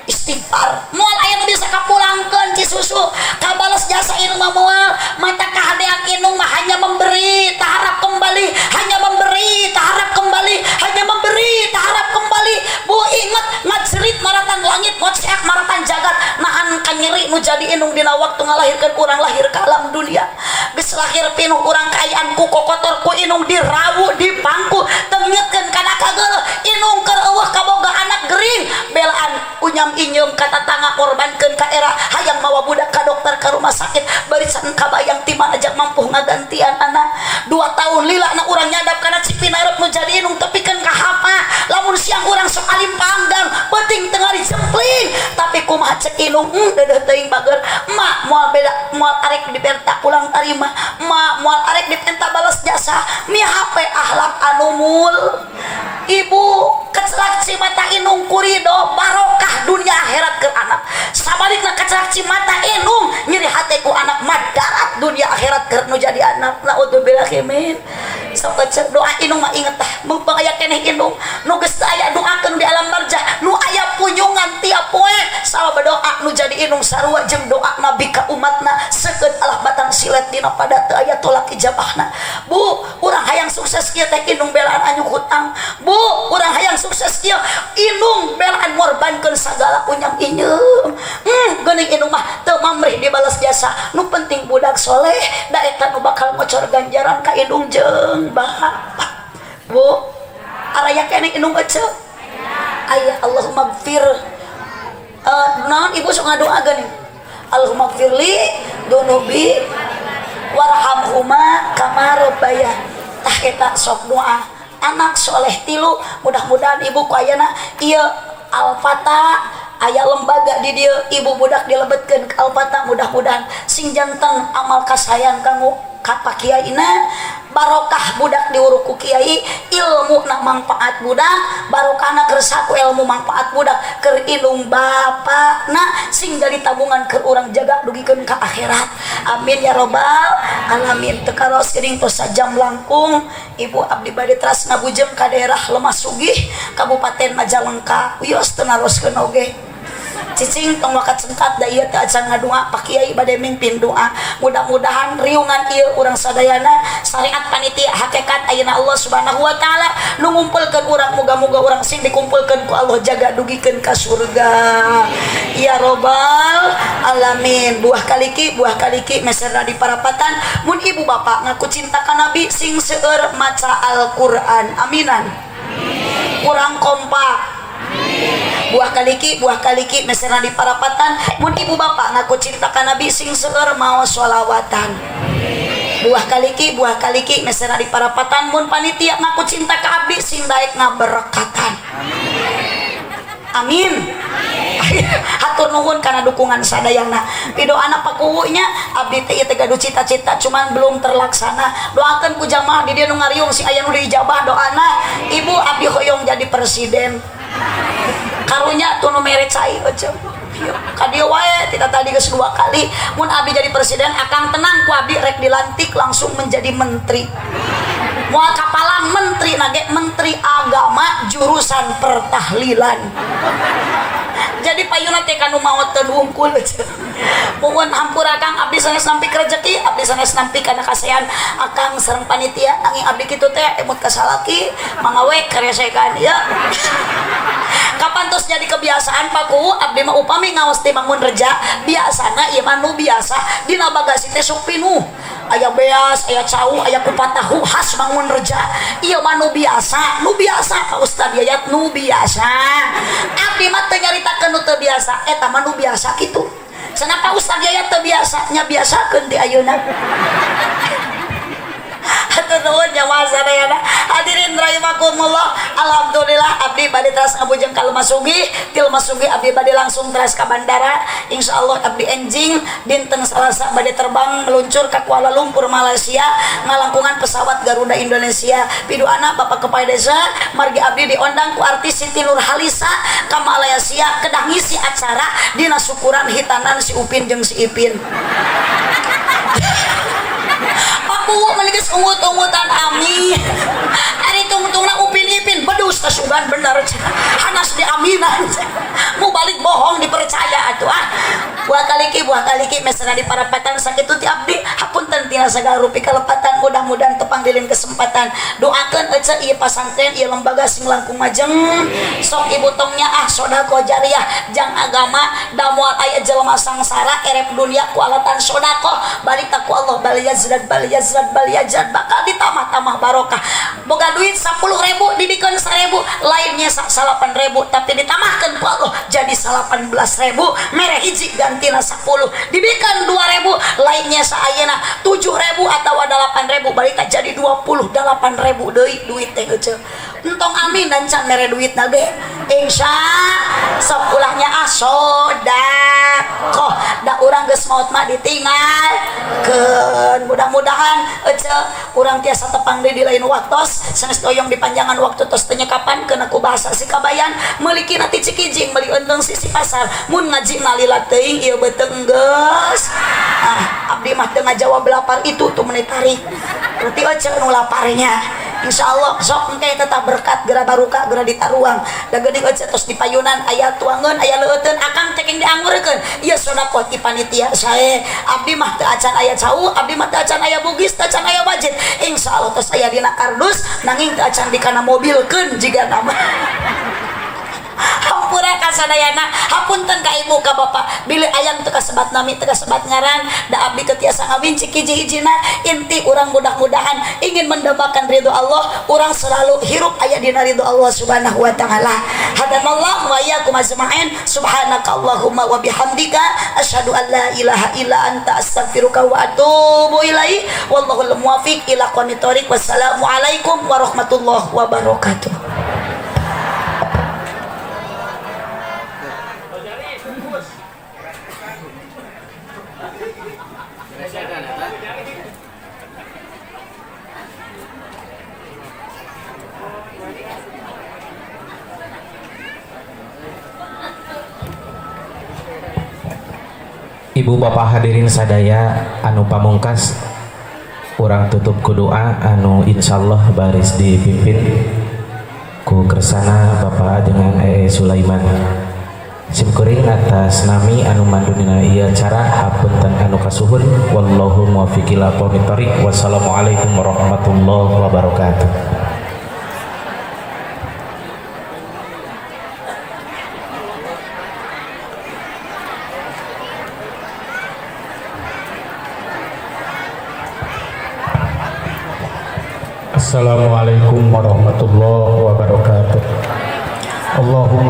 istighfar. Moal aya nu bisa kapulangkeun ci susu, kabales jasa indung mah moal. Mata kahadean indung mah hanya memberi tak harap kembali, hanya memberi tak harap kembali, hanya memberi tak harap kembali. Bu, inget, ngajerit maratan langit, ngoceak maratan jagat, nahan kanyeri nu jadi indung dina waktu ngalahirkeun urang lahir ke alam dunia. Geus lahir pinuh urang kaayaan ku kokotor ku indung dirawu dipangku tengingetkeun kana kageuleuh indung keur eueuh kaboga anak gering belaan unyam inyem ka tatangga, korbankeun ka era hayang mawa budak ka dokter, ka rumah sakit, barisan kabayang ti mana ajak mampu ngagantian anak. 2 tahun lila na urang nyadap kana cipinarep nu jadi indung, tepikeun ka hapa. Lamun siang urang sok alim panggang, penting tengah jempling, tapi kumaha cek indung? Dedeh teuing bager emak moal beda, moal arek dipenta pulang tarima, emak moal arek dipenta balas jasa mi HP akhlak anu mul. Ibu, kecelak cimata indung kurido barokah dunia akhirat ke anak. Sabalikna kecelak cimata indung nyeri hati ku anak, madarat dunia akhirat ke nu jadi anak. Naudzubillah min. Sok cek doa indung mah inget tah, mumpung aya keneh indung nu geus teu aya doakeun di alam barzah, nu aya punyungan tiap poe. Sawa berdoa nu jadi indung sarua jeung doa nabi ka umatna seukeut alah batang silana. silet dina pada teu aya tolak ijabahna. Bu, urang hayang sukses kieu teh indung belaan anyu hutang. Bu, urang hayang sukses kieu indung belaan ngorbankeun sagala unyam inyeum. Geuning indung mah teu mamrih dibalas jasa. Nu penting budak soleh da eta nu bakal ngocor ganjaran ka indung jeung bapak. Bu, araya keneh indung ece. Aya Allahumma gfir. Naon ibu sok ngadoa geuning. Allahumma gfirli dunubi warhamhuma kama rabbayani. Tah eta sok doa anak soleh tilu, mudah-mudahan ibu ku ayana ieu Al-Fatah aya lembaga di dieu, ibu budak dilebetkeun ka Al-Fatah, mudah-mudahan sing janten amal kasayan kanggo ka Pak Kiaina, barokah budak diuruk ku kiai, ilmu na manfaat budak, barokahna keur saku ilmu manfaat budak keur indung bapakna sing jadi tabungan keur urang jaga dugikeun ka akhirat. Amin ya robbal alamin. Teu karaos geuning tos sajam langkung ibu abdi bade teras ngabujeng ka daerah Lemah Sugih, Kabupaten Majalengka. Wios teu naroskeun oge. Cicing tong wakat sengkat da ieu teh acan ngadua, Pak Kiai bade mimpin doa. Mudah-mudahan riungan ieu urang sadayana syariat panitia hakikat ayeuna Allah Subhanahu wa taala nu ngumpulkeun urang, muga-muga urang sing dikumpulkeun ku Allah jaga dugikeun ka surga ya robbal alamin. Buah kaliki, buah kaliki meserna di parapatan, mun ibu bapak ngaku cinta ka Nabi sing seueur maca Al-Qur'an. Aminan. Kurang kompak. Buah kaliki, buah kaliki meserna di parapatan, mun ibu bapak ngaku cinta ka Nabi sing seueur maos sholawatan. Buah kaliki, buah kaliki meserna di parapatan, mun panitia ngaku cinta ka abdi sing daek ngaberkatan. Amin. Hatur nuhun karena dukungan sadayana. Pidoana pakuwunya abdi teh ieu teh gaduh cita-cita cuman belum terlaksana. Doakeun ku jamaah di dieu nu ngariung sing aya nu diijabah doana. Ibu, abdi hoyong jadi presiden. Karunya tuh nu mere cai aja. Ka dieu wae tidak tadi geus 2 kali. Mun abdi jadi presiden akang tenang, ku abdi rek dilantik langsung menjadi menteri. Moal kapalang menteri nage menteri agama jurusan pertahlilan. Jadi payuna teh kanu maot teu wungkul. Mohon hampura Kang, abdi sanes nampi rezeki, abdi sanes nampi kana kasehan akang sareng panitia, nanging abdi kitu teh emut ka salaki mangawe karesekan ya. Kapan tos jadi kebiasaan paku abdi mah upami ngaos ti Mangun Reja biasana ieu mah nu biasa dina bagasi teh sok pinuh. Aya beas, aya cau, aya kupat tahu khas Mangun Reja. Ieu mah nu biasa, nu biasa Pak Ustad Yayat nu biasa. Abdi mah teu nyaritakeun nu teu biasa, eta mah nu biasa kitu. Cenah Pak Ustad Yayat teu biasa, nya biasakeun di ayeuna. Hatur nuhun jamaah sadayana. Hadirin rahimakumullah. Alhamdulillah abdi bade teras ngabujeng ka Lemah Sugih, ti Lemah Sugih abdi bade langsung teras ka bandara. Insyaallah abdi enjing dinten Salasa bade terbang meluncur ka Kuala Lumpur Malaysia ngalangkungan pesawat Garuda Indonesia. Piduana Bapak Kepala Desa margi abdi diondang ku artis Siti Nurhalisa ka Malaysia kedah ngisi acara dina syukuran hitanan si Upin jeung si Ipin. Paku menikis ungut-ungutan amin. Ari tungtungna Upin Ipin bedus kasugan bener hanas di aminan. Mau balik bohong dipercaya atuh ah. Buah kaliki, buah kaliki mesena di parapatan sakitu ti abdi hapunten tina sagala rupi kalepatan, mudah-mudahan tepang dilin kesempatan. Doakeun ece ieu pasantren ieu lembaga sing langkung majeng. Sok ibu tongnya ah sedekah jariah jang agama da moal aya jelema sangsara erep dunia ku alatan sedekah balik ku Allah bal yazrad bal yazrad bal yazrad bakal ditambah-tambah barokah. Boga duit 10.000 dibikeun 1.000 lainnya 8.000 tapi ditambahkeun ku Allah jadi 18.000 mere hiji gantina 10 dibikeun 2.000 lainnya saayana 7.000 atau 8.000 balik jadi 28.000 deui duit teh ece. Entong amin dan can mere duit na ge insya sok ulahnya ah sodakoh da urang geus maot mah ditinggalkeun. Mudah-mudahan ece urang tiasa tepang deui di lain waktos sanes doyong dipanjangan waktu tos teu nyekapan keuna ku bahasa si kabayan meuliki ti Cikijing meuli eunteung sisi pasar mun ngaji nalila teuing ieu beuteung geus ah abdi mah teu ngajawab lapar itu tuh meuni tarik berarti ece nu laparnya. Insyaallah sok engke tetap berkat geura barukah geura ditaruang. Da geuning eueuh tos dipayunan aya tuangeun aya leueuteun akang teh keng diangurkeun. Ieu sedekah ti panitia sae. Abdi mah teu acan aya cau, abdi mah teu acan aya bugis, teu acan aya wajib. Insyaallah tos aya dina kardus nanging teu acan dikana mobilkeun jiga nama. Hampura ka sadayana, hapunten ka ibu ka bapak, bilih ayang teu kasebat nami teu kasebat ngaran, da abdi teu tiasa ngawinci hiji-hijina. Inti urang mudah-mudahan ingin mendambakan ridho Allah, urang selalu hirup aya dina ridho Allah Subhanahu wa taala. Hadanallahu wa iyyakum ajmain. Subhanakallahumma wa bihamdika asyhadu an la ilaha illa anta astaghfiruka wa atubu ilaik. Wallahul muwaffiq ila aqwamit thoriq. Wassalamualaikum warahmatullahi wabarakatuh. Ibu bapak hadirin sadaya anu pamungkas urang tutup ku doa anu insyaallah baris dipimpin ku kersana Bapak dengan E.E. Sulaiman. Simkuring atas nami anu mandunina ieu acara hapunten anu kasuhun, wallahu muwaffiq ila aqwamit thoriq. Wassalamualaikum warahmatullahi wabarakatuh. Assalamualaikum warahmatullahi wabarakatuh. Allahumma